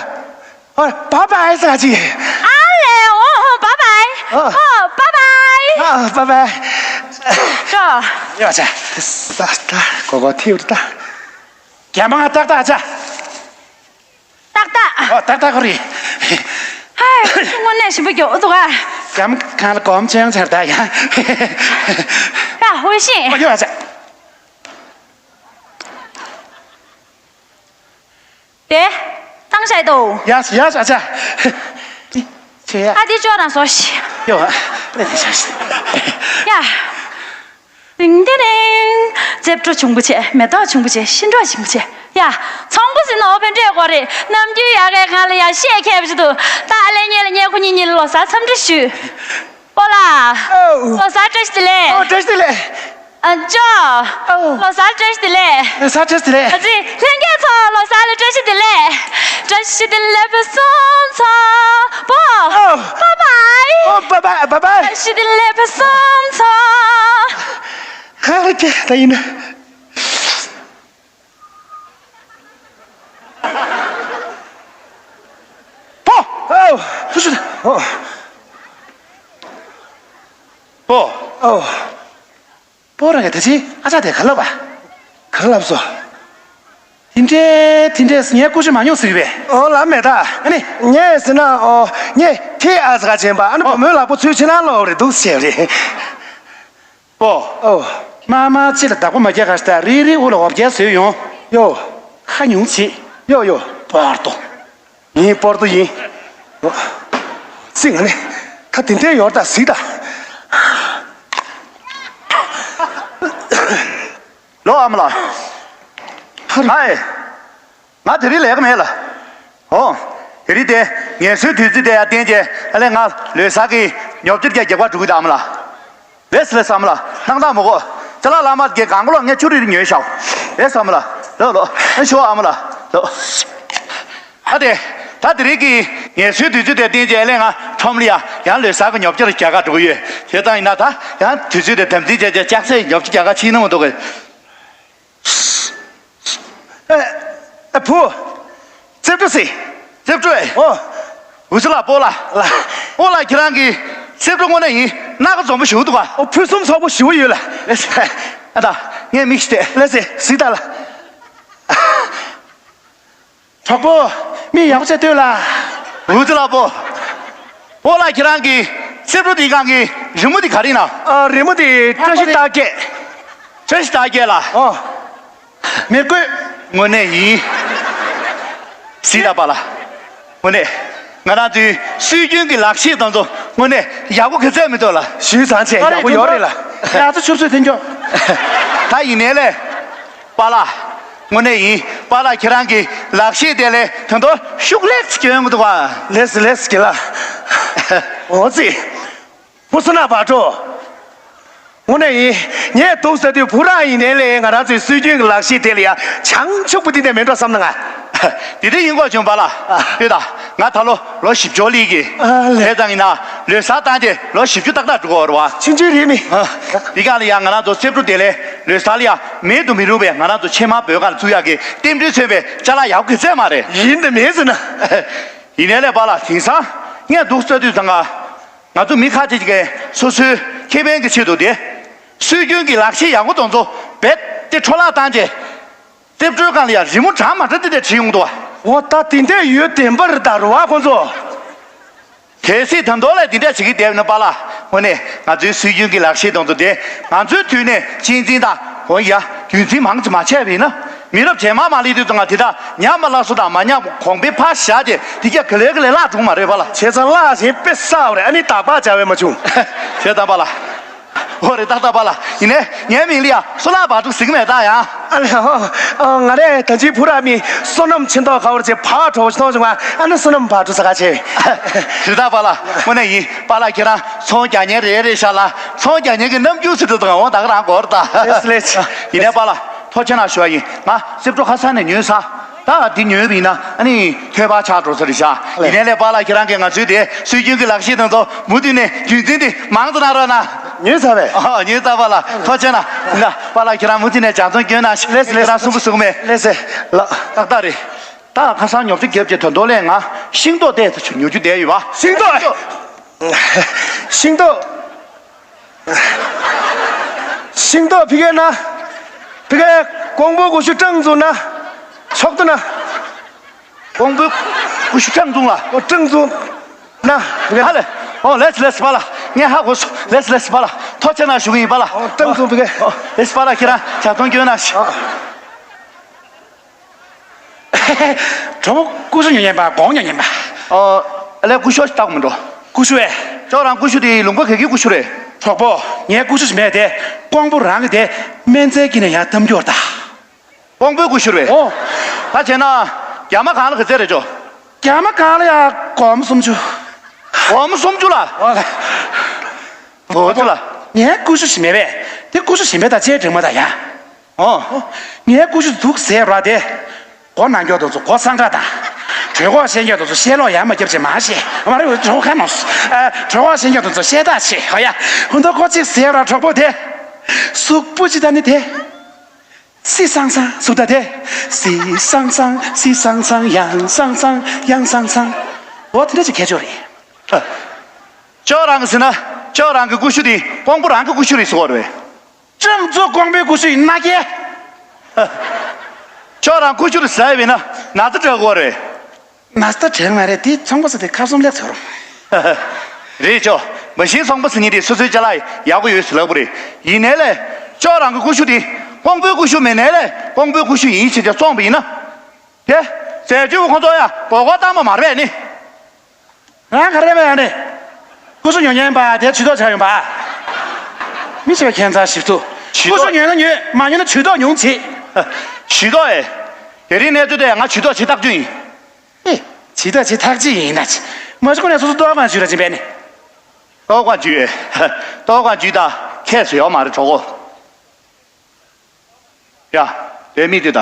བཱ་བཱའི་ཟེར་ག་ཅིག་ཨ་ལེ། ཨོ་ཨོ་བཱ་བཱའི། ཨ། ཨོ་བཱ་བཱའི། ཨ་བཱ་བཱའི། ཅོ། ཡོད་ཆ། ས་ད་གོ་གོ་ཐིའུ་ད། རྒྱ་མ་ང་ཏག་ཏག་ཆ། ཏག་ཏག་ཨོ་ཏག་ཏག་ཁོ་རེད། ཧའི་དངོས་གནས་ཞིམ་པོ་མགྱོགས་འདུག་ཨ། རྒྱ་མ་གང་ལ་གོམ་ཆེན་ཆར་ད་ཡ། ཡ་ཧོ་ཤིང་། ཨོ་ཡོད་ཆ། དེ། བཏང་བྱ་དོ། ཡ་ཡ་ཨ་ཅག་ཆེ་ཡ། ཨ་དེ་ཅོག་རང་བཟོ་ཤི། ཡོ། ཨ་ལེ་དེ་ཆ་ཤི། ཡ། རིང་དེ་རིང་། རྩེབ་སྒྲོ་ཆུང་པོ་བྱས་མེ་ཏོག་ཆུང་པོ་བྱས་ཤིང་འབྲོག་ཆུང་པོ་བྱས་ཡ། ཚོང་པོ་ཟིན་ནོ་བེ་འདྲས་གོ་རེད། ནམ་རྒྱུན་ཡ་གའི་ཁང་ལ་ཡ་བཤད་མཁས་པ་ཞིག་འདུག་ད་ཨ་ལེ་ཉེ་ལ་ཉེ་ཁོ་གཉིས་གཉིས་ལ་ལོ་གསར་འཚམས་འདྲི་ཞུ། པོ་ལགས། ཨོ། ལོ་གསར་བཀྲ་ཤིས་བདེ་ལེགས། ཨོ་བཀྲ་ཤིས་བདེ་ལེགས། ཨ་ཅོ། ཨོ། ལོ་གསར་བཀྲ་ཤིས་བདེ་ལེགས། ལོ་གསར་བཀྲ་ཤིས་བདེ་ལེགས། ཨ་ཙི་ལྷན་རྒྱས་ཚོ་ལོ་གསར་ལ་བཀྲ་ཤིས་བདེ་ལེགས། བཀྲ་ཤིས་བདེ་ལེགས་བུ་སོང་ཚོ། པོ། ཨོ། བཱ་བཱའི། ཨོ་བཱ་བཱའི་བཱ་བཱའི། བཀྲ་ཤིས་བདེ་ལེགས་བུ་སོང་ཚོ། ཧ་ལས་ཀྱི་ད་ཡིན་ན། པོ། ཨོ། སུ་ཞུ། ཨོ། པོ། ཨོ། པོ་རང་གི་ད་ཅི་ཨ་ཅག་དེ་ག་ལབ་པ། ག་ལབ་སོ། དེ་འདྲས་དེ་འདྲས་ངས་ཀུ་ཤུ་མ་ཉོ་ཟེར་བས། ཨོ་ལབ་མེད་ད། ཨ་ནི། ངས་ཟེར་ན་ཨོ་ངས་ཁྱེད་ཨ་ཟ་ག་ཆེན་པ་ཨ་ནི་ཨོ། བུ་མོའི་ལག་པ་ཚུར་ཕྱི་ནང་ལོག་རེད་འདུག་ཟེར་རེད། པོ། ཨོ། མ་མ་ཅི་ལ་བདག་པོ་མ་རྒྱག་ག་ལྟ་རི་རི་འུ་ལ་འོ་བརྒྱལ་བཟོས་ཡོང་། ཡོ། ཁ་ཉུང་བྱེད། ཡོ་ཡོ། པོར་ཏོ། ངའི་པོར་ཏོ་ཡིན། ཨོ། སི་ང་ནི། ད་དེ་འདྲའི་ཡོར་ད་སི་ད། ལོ་ཨ་མ་ལགས། ཧ་རི། ཧའི། ང་དེ་རིང་ལས་ཀ་མེད་ལ། ཨོ། དེ་རིང་དེ་ངལ་གསོའི་དུས་ཚོད་དེ་ཡར་བསྟན་རྗེས་ཨ་ལས་ང་ལོ་གསར་གྱི་ཉོ་ཆ་རྒྱག་རྒྱག་པར་འགྲོ་གི་ད་ཨ་མ་ལགས། ལེས་ལེས་ཨ་མ་ལགས་སྣང་དག་མ་གོ། ཅ་ལག་བླ་མ་གི་གང་གོ་ལ་ངས་ཆུ་རིལ་ཉོས་ཤག་ལེས་ཨ་མ་ལགས་ལོ་ལོ་ཨ་ཤོ་ཨ་མ་ལགས་ལོ། ཨ་དེ། ད་དེ་རིང་གི་ངལ་གསོའི་དུས་ཚོད་དེ་བསྟན་རྗེས་ཨ་ལས་ང་ཁྲོམ་ལ་ཡ་ཡང་ལོ་གསར་གྱི་ཉོ་ཆ་རྒྱག་གར་འགྲོ་གི་ཡོད། བྱས་ཙང་ཡིན་ན་ད་ཡང་དུས་ཚོད་དེ་དམ་འཛིན་བྱས་རྗེས་ལྕགས་སྲེག་ཉོ་ཆ་རྒྱག་གར་ཕྱིན་ན་མི་འདུག་གི། ཨ། ཨ་བུ། རྩེབ་སྒྲོ་ཟེར། རྩེབ་སྒྲོ་ཨེ། ཨོ། འུ་ཚོ་ལ་སྤོ་ལ། ལ། སྤོ་ལ་ཁྱེད་རང་གི་ སེར་པོ་དངོས་གནས་ཡིན། སྣ་ཁ་འཛོམས་པོ་ཞིག་འདུག་ག་ཨོ། ཕུན་སུམ་ཚོགས་པོ་ཞིག་ཡོད་ལ། ལགས་སེ། ཨ་ད། ངས་མིག་ཤི་སྟེ། ལགས་སེ། གཟིགས་དང་ལ། གྲོགས་པོ། མིག་ཡག་པོ་བྱས་ལྟོས་ལ། འུ་ཚོ་ལ་པོ། ཨོ་ལ། ཁྱེད་རང་གི་སེར་པོ་དེའི་སྒང་གི་རི་མོ་དེ་ག་རེ་ཡིན་ན། ཨ། རི་མོ་དེ་བཀྲ་ཤིས་རྟགས་བརྒྱད། བཀྲ་ཤིས་རྟགས་བརྒྱད་ལ། ཨོ། མི་དགོས། དངོས་གནས་ཡིན། གཟིགས་དང་པཱ་ལགས། དངོས་གནས། ང་རང་ཚོའི་སྲོལ་རྒྱུན་གྱི་ལག་ཤེས་དེ་ཚོ་དངོས་གནས་ཡག་པོ་ག་ཚོད་མི་འདུག་ལ། ཞུས་ཙང་བྱས། ཡག་པོ་ཡོད་རེད་ལ། ཡ་ཚོ་ཆུབ་ཚོད་འཐེན་ཀྱོ། ད་ཡིན་ནའི་ལས། པཱ་ལགས། དངོས་གནས་ཡིན། པཱ་ལགས་ཁྱེད་རང་གི་ལག་ཤེས་དེ་ལས་དོན་དུ་ཤུགས་ལེགས་སྐྱོན་གྱི་འདུག་བ། ལེས་ལེས་ཀྱི་ལ། འོ་ཙི། བུ་བསོད་ནམས་བག་གྲོ། དངོས་གནས་ཡིན། ངས་འདུག་ཟེར་དུས་བུ་རང་ཡིན་ནའི་ལས་ང་རང་ཚོའི་སྲོལ་རྒྱུན་གྱི་ལག་ཤེས་དེ་ལ་ཡ་བྱང་ཆུབ་པོ་དེ་འདྲ་མེད་འགྲོ་བསམ་ན་ང་། དེ་འདྲ་ཡིན་དགོས་བྱུང་པཱ་ལགས། ཨ། ལྟོས་དང་། ང་ད་ལོ་ལོ་བཞི་བཅུ་སླེབས་ཀྱི། ཨ་ལས། བྱས་ཙང་ཡིན་ན་ལོ་གསར་བཏང་རྗེས་ལོ་བཞི་བཅུ་ཏག་ཏག་འགྲོ་གི་ཡོད་རེད་བ། ཆུང་ཆུང་རེད་མི། ཨ། འདི་ག་ལ་ཡ་ང་རང་ཚོ་སེར་པོ་དེ་ལས་ལོ་གསར་ལ་ཡ་མེད་དུ་མི་རུང་བའི་ང་རང་ཚོ་ཆེས་མང་བོད་སྒང་ལ་བཙུགས་ཡག་གི་རྟེན་འབྲེལ་མཚོན་པའི་ཅ་ལག་ཡག་པོ་ག་ཚོད་མ་རེད། ཡིན་དང་མེད་ཟེར་ན། ཡིན་ནའི་ལས་པཱ་ལགས། དེང་སང་ངས་འདུག་ཟེར་དུས་ཙང་ང་། ང་ཚོ་མི་ཁ་ཅིག་གིས་སོ་སོའི་ཁེ་ཕན་གྱི་ཆེད་དུ་དེ། སྲོལ་རྒྱུན་གྱི་ལག་ཤེས་ཡག་པོ་དེ་ཚོ་རྦད་དེ་འཕྲོ་བརླག་བཏང་རྗེས། རྩེ་བྲོའི་སྒང་ལ་ཡ་རི་མོ་འདྲ་མ་འདྲ་དེ་འདྲ་བྲིས་ཡོང་འདུག་བ། འོ་ད་དེ་འདྲ་ཡོད་བདེན་པ་རེད་ད་རུ་བ་ཁོང་ཚོ། གལ་སྲིད་ད་དུང་ལས་དེ་འདྲ་བྱེད་ཀྱི་བསྡད་ཡོད་ན་པཱ་ལགས། དངོས་གནས་ང་ཚོའི་སྲོལ་རྒྱུན་གྱི་ལག་ཤེས་དེ་ཚོ་དེ་ང་ཚོའི་དུས་ནས་གཅེས་འཛིན་དང་འོ་ཡ་རྒྱུན་འཛིན་མང་ཙམ་མ་བྱས་པ་ཡིན་ན། མི་རབས་རྗེས་མ་མ་སླེབས་དུས་ཙང་ང་དེ་དག་ཉམས་པ་སླར་གསོ་དང་མ་ཉམས་གོང་འཕེལ་ཕར་བཞག་སྟེ་དེ་རྒྱ་ག་ལེ་ག་ལེ་བརླག་འགྲོ་མ་རེད་པཱ་ལགས། བྱས་ཙང་བརླག་བཞིན་དཔེ་བསགས་པ་རེད། ཨ་ནི་དག་པ་བྱ་བས་མ་བྱུང་། བྱས་ཙང་པཱ་ལགས། འོ་རེད་ཏག་ཏག་པཱ་ལགས། ཡིན་ནའི་ངའི་མིང་ལ་ཡ་བསོད་ནམས་བག་གྲོ་ཟེར་གྱི་མེད་ད་ཡ། ཨ་ལས་ཧོ། ཨ། ང་རས་ད་ཅིའི་བུ་ར་མི་བསོད་ནམས་ཆེ་མདོག་ཁ་བོར་བྱས་བག་གྲོ་ཞིག་མཐོང་བྱུང་ང་། ཨ་ནི་བསོད་ནམས་བག་གྲོ་ཟེར་ག་བྱས། རེད་ད་པཱ་ལགས། དངོས་གནས་ཡིན། པཱ་ལགས་ཁྱེད་རང་ཚོང་རྒྱག་མཁན་རེད་རེད་ཤག་ལ། ཚོང་རྒྱག་མཁན་གྱི་རྣམ་འགྱུར་ཟེར་དུས་ཙང་འོ་ད་ག་རང་གོ་རེད་ད། ལེས་ལེས། ཡིན་ནའི་པཱ་ལགས་ཐུགས་རྗེ་གནང་ཞུ་བ་ཡིན། ང་སེར་བྲོ་ཁ་སང་ནས་ཉོས་ཚར། ད་འདི་ཉོས་པ་ཡིན་ན་ཨ་ནི་ཐོས་པ་ཆགས་འགྲོ་ས་རེད་ཤག། ཡིན་ནའི་ལས་པཱ་ལགས་ཁྱེད་རང་གིས་ང་ཚོའི་དེ་སྲོལ་རྒྱུན་གྱི་ལག་ཤེས་དེ་ཚོ་མུ་མཐུད་ནས་རྒྱུན་འཛིན་དེ་མང་དུ་གནང་རོགས་གནང་། ཉོས་ཚར་བས། ཨ། ཉོས་ཚར་པཱ་ལགས། ཐུགས་རྗེ་གནང་། ཡིན་ན་པཱ་ལགས་ཁྱེད་རང་མུ་མཐུད་ནས་ལྗགས་རྩོམ་སྐྱོན་གནང་ཞིག། ལེས་ལེས། ཁྱེད་རང་གསུང་པོ་གསུང་མེད། ལེས་ལེས་ལགས། ཏག་ཏག་རེད། ད་ཁ་སང་ཉོ་ཆ་བརྒྱབ་རྗེས་ད་དུང་ལས་ང་ཤིང་ཏོག་དེ་ཉོ་རྒྱུ་བསྡད་ཡོད་པ། ཤིང་ཏོག་ཤིང་ཏོག་ཤིང་ཏོག་ཕ་གི་ན། ཕ་གི་ཀོང་པོ་ཀུ་ཤུ་སྤྲང་བཙུགས་ན། ཕྱོགས་བསྡུ་ན། ཀོང་པོ་ཀུ་ཤུ་སྤྲང་བཙུགས་ལ། ཨོ་སྤྲང་བཙུགས་ན་ཕ་གི། ཧ་ལས། ཨོ་ལེས་ལེས་པཱ་ལགས། ངས་ཧ་གོ་སོང་། ལེས་ལེས་པཱ་ལགས། ཐུགས་རྗེ་གནང་ཞུ་གི་ཡིན་པཱ་ལགས། ཨོ་སྤྲང་བཙུགས་ཕ་གི། ཨོ་ལེས་པཱ་ལགས་ཁྱེད་རང་ལྗགས་རྩོམ་སྐྱོན་གནང་ཞིག། ཨོ། གྲོགས་པོ་ཀུ་ཤུ་ཉོ་མཁན་པ་སྒོང་ཉོ་མཁན་པ། ཨོ། ཨ་ལས་ཀུ་ཤུ་ཞིག་བཏགས་མི་འགྲོ། ཀུ་ཤུ་ཨེ། ཁྱོད་རང་ཀུ་ཤུ་དེ་ལུང་པ་ག་གི་ཀུ་ཤུ་རེད། གྲོགས་པོ་ངའི་ཀུ་ཤུ་ཞིག་མེད་དེ། ཀོང་པོ་རང་གི་དེ་སྨན་རྩྭའི་དཀྱིལ་ནས་ཡར་བཏབ་རྒྱུ་རེད་ད། ཀོང་པོའི་ཀུ་ཤུ་རེད། ཨོ། ད་བྱས་ན་རྒྱ་མ་གང་ལ་ག་ཚད་རེད་ཅོ། རྒྱ་མ་གང་ལ་ཡ་སྒོར་མོ་སུམ་ཅུ། སྒོར་མོ་སུམ་ཅུ་ལ། ཨོ་ལ། ཨོ་ཅོ་ལ། ངའི་ཀུ་ཤུ་ཞིག་མེད་པས། དེ་ཀུ་ཤུ་ཞིག་མེད་ད་ཅེས་འགྲིག་མ་ད་ཡ། ཨོ། ངའི་ཀུ་ཤུ་འདུག་ཟེར་ར་དེ། སྒོ་ནང་འཁྱོག་དེ་ཚོ་སྒོ་སངས་དྲག་དང་། གྲོད་ཁོག་བཤལ་འཁྱོག་དེ་ཚོ་བཤལ་ལོག་ཡར་མ་བརྒྱབ་ཅེས་མ་བཤད། མ་རེད་གྲོད་ཁོག་ཁ་ནང་སོ། ཨ། གྲོད་ཁོག་བཤལ་འཁྱོག་དེ་ཚོ་བཤད་ཐག་ཆད། ཧོ་ཡ། ཧུན་ཏོ་ཀོ་གཅིག་ཟེར་ར་གྲོགས་པོ་དེ། གཟུགས་པོ་ཅི་ད་ནི་དེ། སི་སང་སང་གཟུགས་ད་དེ། སི་སང་སང་སི་སང་སང་ཡང་སང་སང་ཡང་སང་སང་། འོ་དེ་འདྲ་ཅིག་ཁྱད་ཆོས་རེད། ཨ། ཁྱོད་རང་གི་ཟེར་ན་ཁྱོད་རང་གི་ཀུ་ཤུ་དེ་ཀོང་པོ་རང་གི་ཀུ་ཤུ་རེད་ཟེར་བ་རེད། སྤྲང་ཚོ་ཀོང་པོའི་ཀུ་ཤུ་ཡིན་ན་ཀྱེ། ཁྱོད་རང་ཀུ་ཤུ་རེད་ཟེར་བས་ན་ན་ཚ་དྲག་གོ་རེད། ན་ཚ་དྲག་མ་རེད་དེ་ཚོང་པ་ཚོ་དེ་ཁ་བསམ་ལེགས་ཚོར། རེད་ཅོ། མ་གཞི་ཚོང་པ་ཟེར་མཁན་དེ་སོ་སོའི་ཅ་ལག་ཡག་པོ་ཡོད་ཟེར་ལབ་དགོས་རེད། ཡིན་ནའི་ལས་ཁྱོད་རང་གི་ཀུ་ཤུ་དེ་ཀོང་པོའི་ཀུ་ཤུ་མིན་ནའི་ལས་ཀོང་པོའི་ཀུ་ཤུ་ཡིན་ཟེར་བྱས་བཙོངས་པ་ཡིན་ན། དེ་ཟས་བཅུད་ཁོ་ཚོ་ཡ་མགོ་སྐོར་བཏང་པ་མ་རེད་ནི། རང་ག་རེ་བས་ཡང་ནི། ཀུ་ཤུ་ཉོ་མཁན་པ་དེ་ཇུས་གཏོགས་བྱ་ཡོང་པ། མི་ཤེས་པའི་ཁྱད་མཚར་ཞིག་འདུག་ཇུས་ཀུ་ཤུ་གཏོགས། ཉོས་ན་ཉོས་མ་ཉོས་ན་ཇུས་གཏོགས་ཉུང་བྱེད། ཇུས་གཏོགས་ཨེ། དེ་རིང་གནས་ཚུལ་དེ་ང་ཇུས་གཏོགས་བྱེད་ཐག་ཆོད་ཡིན། ཨེ། ཇུས་གཏོགས་བྱེད་ཐག་ཆོད་ཡིན་ན་ཅི། མ་གཞི་ཁོ་ནས་སོ་སོ་ལྟོ་བ་གང་ཞུ་ར་ཅི་བས་ནི། ལྟོ་བ་གང་ཇུས། ལྟོ་བ་གང་ཇུས་ད་ཁྱད་སུ་ཡོད་མ་རེད་གྲོགས་པོ། ཡ། དེ་མི་དེ་ད།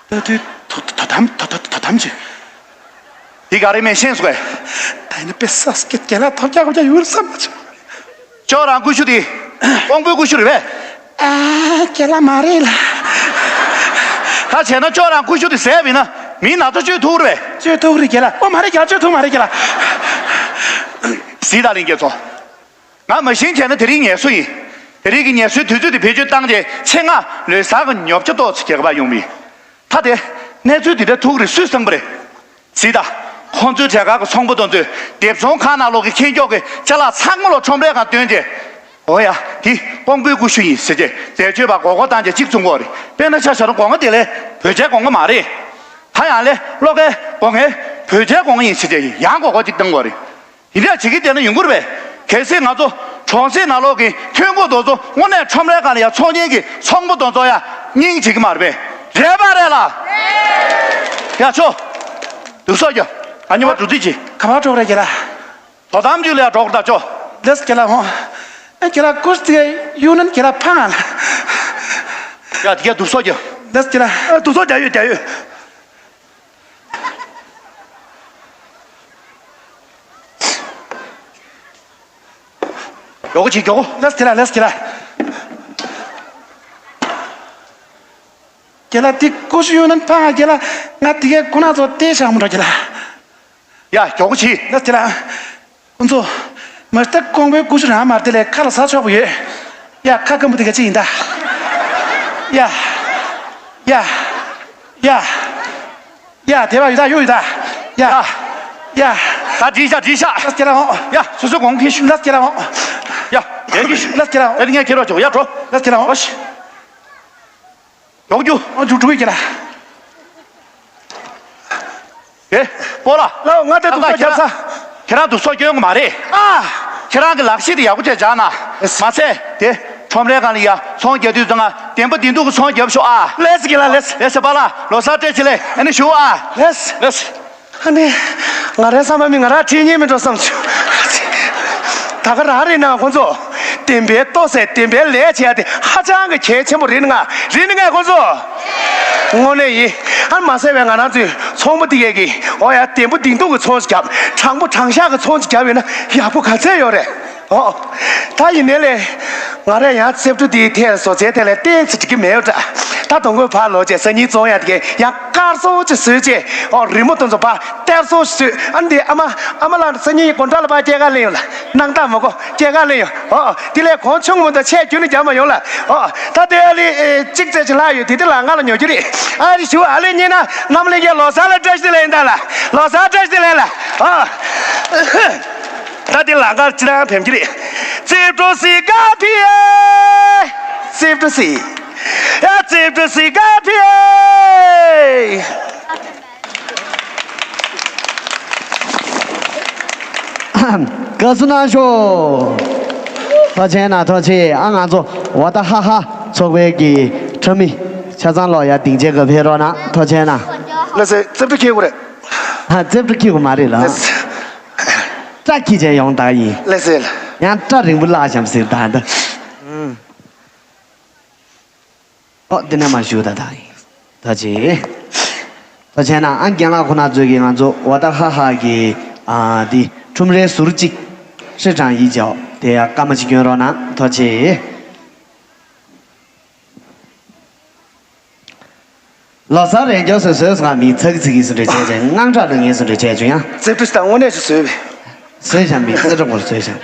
ད་དུས་དོ་དོ་དམ་དོ་དོ་དོ་དམ་བྱོས། འདི་ག་རེ་མེད་ཤེས་སོ་གས། ད་ཡིན་ན་དཔེ་ས་སྐད་རྒན་ལགས་ཐོབ་རྒྱག་ཁོ་རྒྱག་ཡོད་བསམ་མ་བྱུང་། ཁྱོད་རང་ཀུ་ཤུ་དེ་ཀོང་པོའི་ཀུ་ཤུ་རེད་པས། ཨ་རྒན་ལགས་མ་རེད་ལ། ད་བྱས་ན་ཁྱོད་རང་ཀུ་ཤུ་དེ་ཟས་པ་ཡིན་ན། མིའི་ན་ཚ་བཅོས་ཐུབ་རེད། བཅོས་ཐུབ་རེད་རྒན་ལགས། ཨོ་མ་རེད་རྒན་ལགས། བཅོས་ཐུབ་མ་རེད་རྒན་ལགས། གཟིགས་དང་ལྷན་རྒྱས་ཚོ། ང་མ་ཤེས་བྱས་ན་དེ་རིང་ངལ་གསོ་ཡིན། དེ་རིང་གི་ངལ་གསོའི་དུས་ཚོད་དེ་བེད་སྤྱོད་བཏང་རྗེས་ཆེད་མངགས་ལོ་གསར་གྱི་ཉོ་ཆ་ཏོག་ཙམ་རྒྱག་གི་ཡོང་བ་ཡིན། ད་དེ་གནས་ཚུལ་འདི་འདྲ་ཐུག་རེད། སུས་བསམ་པ་རེད། གཟིགས་དང་། ཁོང་ཚོའི་གྲས་ཁག་གི་ཚོང་པ་དེ་ཚོས་སྡེབ་ཚོང་ཁང་ནང་ལོགས་ཀྱི་ཁྱེར་འཇོག་གི་ཅ་ལག་ཚང་མ་ལོག་ཁྲོམ་རའི་སྒང་བཏོན་རྗེས། འོ་ཡ། འདི་ཀོང་པོའི་ཀུ་ཤུ་ཡིན་ཟེར་རྗེས་འཛད་སྤྱོད་པ་མགོ་སྐོར་བཏང་རྗེས་གཅིག་བཙོང་གི་ཡོད་རེད། དཔེར་ན་ཆ་བཞག་ན་སྒོ་ང་དེ་ལས་བོད་ཇའི་སྒོ་ང་མ་རེད། ད་ཡང་ལས་གློག་ཀའི་སྒོ་ངའི་བོད་ཇའི་སྒོ་ང་ཡིན་ཟེར་རྗེས་ཡང་མགོ་སྐོར་གཅིག་བཏང་གི་ཡོད་རེད། དེ་འདྲ་བྱེད་ཀྱི་བསྡད་ན་ཡོང་གི་རེད་པས། གལ་སྲིད་ང་ཚོ་གྲོང་གསེབ་ནང་ལོགས་ཀྱི་ཐོན་ཁུངས་དེ་ཚོ་དངོས་གནས་ཁྲོམ་རའི་སྒང་ལ་ཡ་ཚོང་གཉེར་གྱི་ཚོང་པ་དེ་ཚོ་ཡ་སྙིང་རྗེ་གི་མ་རེད་པས། རེད་པ་རེད་ལ། ཡ་ཆོ། དུ་སོ་རྒྱོ། ཨ་ཉི་མ་འགྲོ་དུས་ཀྱི། ག་པར་འགྲོ་རེད་རྒན་ལགས། དོ་དམ་ཅུ་ལ་ཡ་འགྲོ་དགོས་ད་ཆོ། ལེས་རྒན་ལགས་འོང་། ཨ་རྒན་ལགས་ཀུ་ཤུ་དེ་གཡུག་ན་རྒན་ལགས་ཕངས་ང་ལ། ཡ་དེ་ག་དུ་སོ་རྒྱོ། ལེས་རྒན་ལགས། ཨ་དུ་སོ་རྒྱ་ཡོད་རྒྱ་ཡོད། མགྱོགས་པོ་བྱེད་མགྱོགས་པོ། ལེས་རྒན་ལགས། ལེས་རྒན་ལགས། རྒན་ལགས་འདི་ཀུ་ཤུ་གཡུག་ན་ཕངས་ང་རྒན་ལགས། ང་དེ་གའི་ཁོ་ན་ཚོ་བལྟས་བཞག་མི་འགྲོ་རྒན་ལགས། ཡ་མགྱོགས་པོ་བྱེད། ལེས་རྒན་ལགས། ཁོ་ཚོ། མ་གཞི་ད་ཀོང་པོའི་ཀུ་ཤུ་རང་མ་རེད་དེ་ལས་ཁ་ལ་ཟ་ཆོག་པ་ཡོད། ཡ་ཁ་སྐམ་པོ་དེ་ག་ཅི་ཡིན་ད། ཡ། ཡ། ཡ། ཡ་དེ་བ་ཡོད་ད་ཡོད་ཡོད་ད། ཡ། ཡ། ད་བྲིས་ཤག་བྲིས་ཤག་ལེས་རྒན་ལགས་འོང་། ཡ་སོ་སོ་གོང་ཁེ་ཤུ། ལེས་རྒན་ལགས་འོང་། ཡ་ཡ་ཁེ་ཤུ། ལེས་རྒན་ལགས་འོང་། ཨ་ནི་ངས་ཁྱེར་རོགས་ཆོག་ཡ་འགྲོ། ལེས་རྒན་ལགས་འོང་། ཨོ་ཤི། མགྱོགས་རྒྱུགས། ཨ་འཇུ་འགྲོ་གི་ལ། ཨེ། སྤོ་ལགས། ལགས་ང་དེ་དུ་ད་སོ་ཁྱེད་རང་། ཁྱེད་རང་དུ་སོ་སྐྱོན་གི་མ་རེད། ཨ། ཁྱེད་རང་གི་ལག་ཤེས་དེ་ཡག་པོ་བྱས་བྱ་ན། ཨེས། མ་ཚད་དེ། ཁྲོམ་རའི་སྒང་ལ་ཡ་ཚོང་རྒྱག་དུས་ཙང་ང་བདེན་པ་བདེན་སྡུག་གི་ཚོང་རྒྱབ་ཤོག་ཨ། ལེས་གི་ལ་ལེས། ལེས་སེ་པ་ལགས་ལོ་གསར་བཀྲ་ཤིས་བདེ་ལེགས། ཨ་ནི་ཞུ་ཨ། ལེས། ལེས། ཨ་ནི། ང་རའི་བསམ་པ་མི་ང་རང་ཁྲིད་ཉན་མི་འགྲོ་བསམ་བྱུང་། ད་ག་རང་རེད་ན་ཁོང་ཚོ། བདེན་པའི་ལྟོ་ཟས་བདེན་པའི་ལས་བྱས་ཏེ་ཧ་ཅང་གི་གལ་ཆེན་པོ་རེད་ནི་ང་རེད་ནི་ངས་ཁོང་ཚོ། དངོས་གནས་ཡིན། ཨ་མ་ཟད་པའི་ང་རང་ཚོའི་ཚོང་པ་འདི་གས་ཀྱིས་འོ་ཡ་བདེན་པོ་བདེན་སྡུག་གི་ཚོང་ཞིག་བརྒྱབ། དྲང་པོ་དྲང་བཞག་གི་ཚོང་ཞིག་བརྒྱབ་ཡོད་ན་ཡག་པོ་ག་ཚད་ཡོད་རེད། ཨོ། ད་ཡིན་ནའི་ལས། ང་རས་ཡང་རྩེ་ཕྲུག་འདིའི་ཐད་བཟོ་རྩལ་ཐད་ལ་ཏོག་ཙམ་འགྲིག་གི་མེད་འདྲ། ད་དོ་དགོང་ཕར་ལོག་བྱས་སང་ཉིན་བཙོང་ཡ་དེ་གས་ཡང་དཀར་སོ་ཅིག་བཟོས་བྱས་ཨོ་རི་མོ་དེ་ཚོ་ཕར་གཏེར་སོ་ཞིག་བཟོས། ཨ་འདི་ཨ་མ་ཨ་མ་ལགས་སང་ཉིན་སྒོ་འགྲམ་ལ་ཕར་སྐྱེལ་ག་སླེབས་ཡོང་ལ། སྣང་དག་མ་གོ་སྐྱེལ་ག་སླེབས་ཡོང་། ཨོ་ཨོ་དེ་ལས་གོང་ཆུང་མོ་དང་ཆས་རྒྱུན་ནས་རྒྱབ་མ་ཡོང་ལ། ཨོ་ད་དེ་ཨ་ལི་ཨེ་གཅིག་ཙམ་ཞིག་ལྷག་ཡོད། དེ་དེ་ལ་ང་ལ་ཉོ་རྒྱུ་རེད། ཨ་རི་ཞུ་ཨ་ལེ་ཉེ་ན་རྣམ་ལྷན་རྒྱས་ལོ་གསར་ལ་བཀྲ་ཤིས་བདེ་ལེགས་ཡིན་ད་ལ། ལོ་གསར་བཀྲ་ཤིས་བདེ་ལེགས་ལ། ཨོ། ད་འདི་ལང་ཀར་ཅི་རང་ཕེབས་ཀྱི་རེད། རྩེ་ཕྲུག་སི་ཀ་ཕི་ཨེ། རྩེ་ཕྲུག་སི། ཡ་རྩེ་ཕྲུག་སི་ཀ་ཕི་ཨེ། དགའ་བསུ་གནང་ཤོག་ཐུགས་རྗེ་གནང་། ཐུགས་རྗེ་ཆེ། ཨ་ང་ཚོ་ཝ་ད་ཧ་ཧ་ཚོགས་པའི་གི་ཁྲ་མི་ཆ་ཚང་ལོག་ཡ་སྡིངས་ཆའི་སྒང་ཕེབས་རོགས་གནང་། ཐུགས་རྗེ་གནང་། ལགས་སེ་རྩེ་ཕྲུག་ཁྱེར་དགོས་རེད། ཧ་རྩེ་ཕྲུག་ཁྱེར་དགོས་མ་རེད་ལགས། ལགས་སེ། སྐྲ་འཁྱིལ་བྱས་ཡོང་ད་ཡིན། ལགས་སེ། ཡང་སྐྲ་རིང་པོ་བླུགས་བཞག་ཟེར་ད་ད། ཨོ་འདི་ནས་མར་ཞུ་ད་ད་ཡིན། ད་ཅི། ད་བྱས་ན་ཨ་རྒན་ལགས་ཁོ་ན་ཚོས་ཀྱི་ང་ཚོ་ཝ་ད་ཧ་ཧ་གི་ཨ་འདི་ཁྲོམ་རའི་ཟུར་གཅིག་ཧྲི་ཀྲང་ཡིག་ཅའོ་དེ་ཡ་སྐར་མ་གཅིག་སྐྱོན་རོགས་གནང་། ཐུགས་རྗེ་ཆེ། ལོ་གསར་རེ་མགྱོགས་སུ་བཟོས་སོང་། མི་ཚག་ཚིག་གིས་སུ་འདྲ་བྱས་བྱས། དངངས་སྐྲག་དང་ངེས་སུ་འདྲ་བྱས་བྱུང་ཡང་། རྩེ་ཕྲུག་དང་དངོས་གནས་སུ་བཟོས་པས། བཟོས་བྱ་མི་རྩེ་གྲོགས་པོར་བཟོས་བྱ།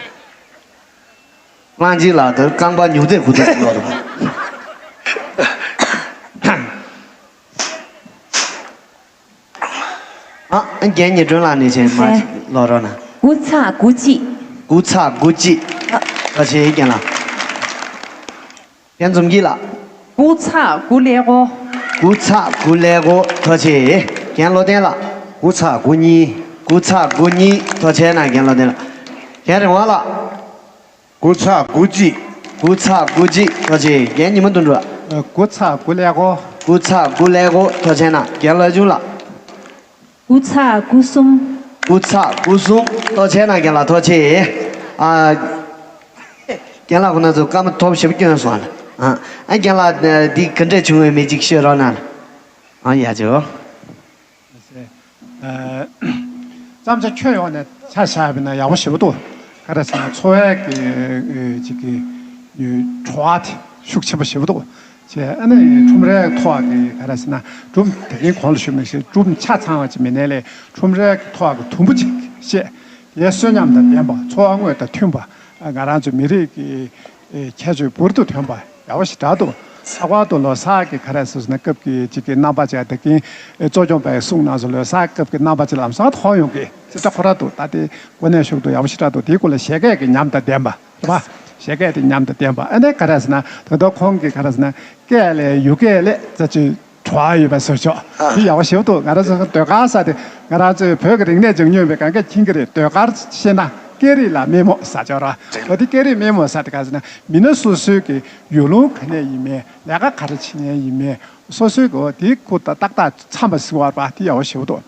གླང་ཆེན་ལགས་དེར་རྐང་པ་ཉུག་ཙེ་དགུ་ཙེ་ལོག་འདུག་ཨ་རྒན་ཉི་སྒྲོན་ལགས་ནས་བྱས་མ་ལོག་རོགས་གནང་། དགུ་ཚེག་དགུ་གཅིག་དགུ་ཚེག་དགུ་གཅིག་ཨ། ད་བྱས་རྒན་ལགས། རྒན་འཛོམས་སྐྱིད་ལགས། དགུ་ཚེག་དགུ་ཀླད་ཀོར། དགུ་ཚེག་དགུ་ཀླད་ཀོར། ཐུགས་རྗེ་ཆེ། རྒན་བློ་བརྟན་ལགས། དགུ་ཚེག་དགུ་གཉིས། དགུ་ཚེག་དགུ་གཉིས། ཐུགས་རྗེ་ཆེ་གནང་། རྒན་བློ་བརྟན་ལགས། རྒན་རིག་དབང་ལགས། དགུ་ཚེག་དགུ་གཅིག་དགུ་ཚེག་དགུ་གཅིག་ཐུགས་རྗེ་ཆེ། རྒན་ཉི་མ་དོན་གྲུབ་ལགས། དགུ་ཚེག་དགུ་ཀླད་ཀོར། དགུ་ཚེག་དགུ་ཀླད་ཀོར། ཐུགས་རྗེ་ཆེ་གནང་། རྒན་བློ་ཆུང་ལགས། དགུ་ཚེག་དགུ་གསུམ། དགུ་ཚེག་དགུ་གསུམ། ཐུགས་རྗེ་ཆེ་གནང་། རྒན་ལགས་ཐུགས་རྗེ་ཆེ། ཨ། རྒན་ལགས་ཁོ་ན་ཚོ་སྐར་མ་ཐོབ་ཞེ་པོ་སྐྱོན་སོང་ཨ། ཨ་རྒན་ལགས་འདི་ག་འདྲས་བྱུང་བའི་མི་གཅིག་ཤོད་རོགས་གནང་། ཨ་ཡ་ཇོ། ཨ། བརྩམས་ཆོས་ཁྱོན་ཡོངས་ནས་ཆ་བཞག་པ་ཡིན་ན་ཡག་པོ་ཞེ་པོ་འདུག་ག་རེ་ཟེར་ན་འཚོ་བའི་གི་ཅིག་གི་བྲོ་བ་དེ་ཤུགས་ཆེན་པོ་ཞེ་པོ་འདུག་བྱས། ཨ་ནི་ཁྲོམ་རའི་ཐོག་གི་ག་རེ་ཟེར་ན་སྒྲུང་དེ་རིང་གོང་ལ་ཞུས་མི་ཤེས། སྒྲུང་ཆ་ཚང་བ་ཅིག་མིན་ནའི་ལས་ཁྲོམ་རའི་ཐོག་གི་དུམ་བུ་ཅིག་བཤད། དེ་གསོན་ཉམས་དང་ལྡན་པ། འཚོ་བ་དངོས་དང་མཐུན་པ། ང་རང་ཚོའི་མི་རིགས་ཀྱི་ཁྱད་ཆོས་འབུར་དུ་ཐོན་པ་ཡག་པོ་ཞེ་དྲག་འདུག། ལྷག་པར་དུ་ལོ་གསར་གྱི་ག་རེ་ཟེར་ན་སྐབས་ཀྱི་ཅིག་གི་རྣམ་པ་ཅིག་དེ་གིན་གཙོ་སྐྱོང་པས་གསུངས་གནང་སོང་། ལོ་གསར་སྐབས་ཀྱི་རྣམ་པ་ཅིག་ལམ་སང་མཐོང་ཡོང་གི་ཅི་འདྲ་ཁོ་ར་འདུག། ད་དེ་དངོས་གནས་ཞུགས་འདུག། ཡག་པོ་ཞེ་དྲག་འདུག། དེའི་སྐོར་ལ་བཞད་གད་ཀྱི་ཉམས་དང་ལྡན་པ། རེད་པ། བཞད་གད་དེ་ཉམས་དང་ལྡན་པ། ཨ་ནི་ག་རེ་ཟེར་ན་ད་དུང་ཁོང་གིས་ག་རེ་ཟེར་ན་སྐད་ལས་ཡུལ་སྐད་ལས་ཙ་ཅིག་བྲོ་བ་ཡོད་པ་ཟེར་ཆོག། དེ་ཡག་པོ་ཞེ་པོ་འདུག། ང་རང་ཚོ་ཟློས་གར་ཟེར་དེ་ང་རང་ཚོའི་བོད་ཀྱི་རིག་གནས་སྦྱང་མྱོང་བའི་གང་ག་མཁྱེན་གྱི་རེད། ཟློས་གར་ཤེས་ན་སྐད་རིགས་ལ་མི་རྨོངས་ཟེར་ཆོག་ར། འོ་དེ་སྐད་རིགས་མི་རྨོངས་ཟེར་དེ་ག་རེ་ཟེར་ན་མི་སྣ་སོ་སོའི་གི་ཡུལ་ལུང་ག་ནས་ཡིན་མིན། ལས་ཀ་ག་རེ་བྱེད་མཁན་ཡིན་མིན། སོ་སོའི་གི་འོ་དེའི་ཁུ་ད་ཏག་ཏག་འཚམས་པ་ཟེར་བ་རེད་པ། དེ་ཡག་པོ་ཞེ་པོ་འདུག།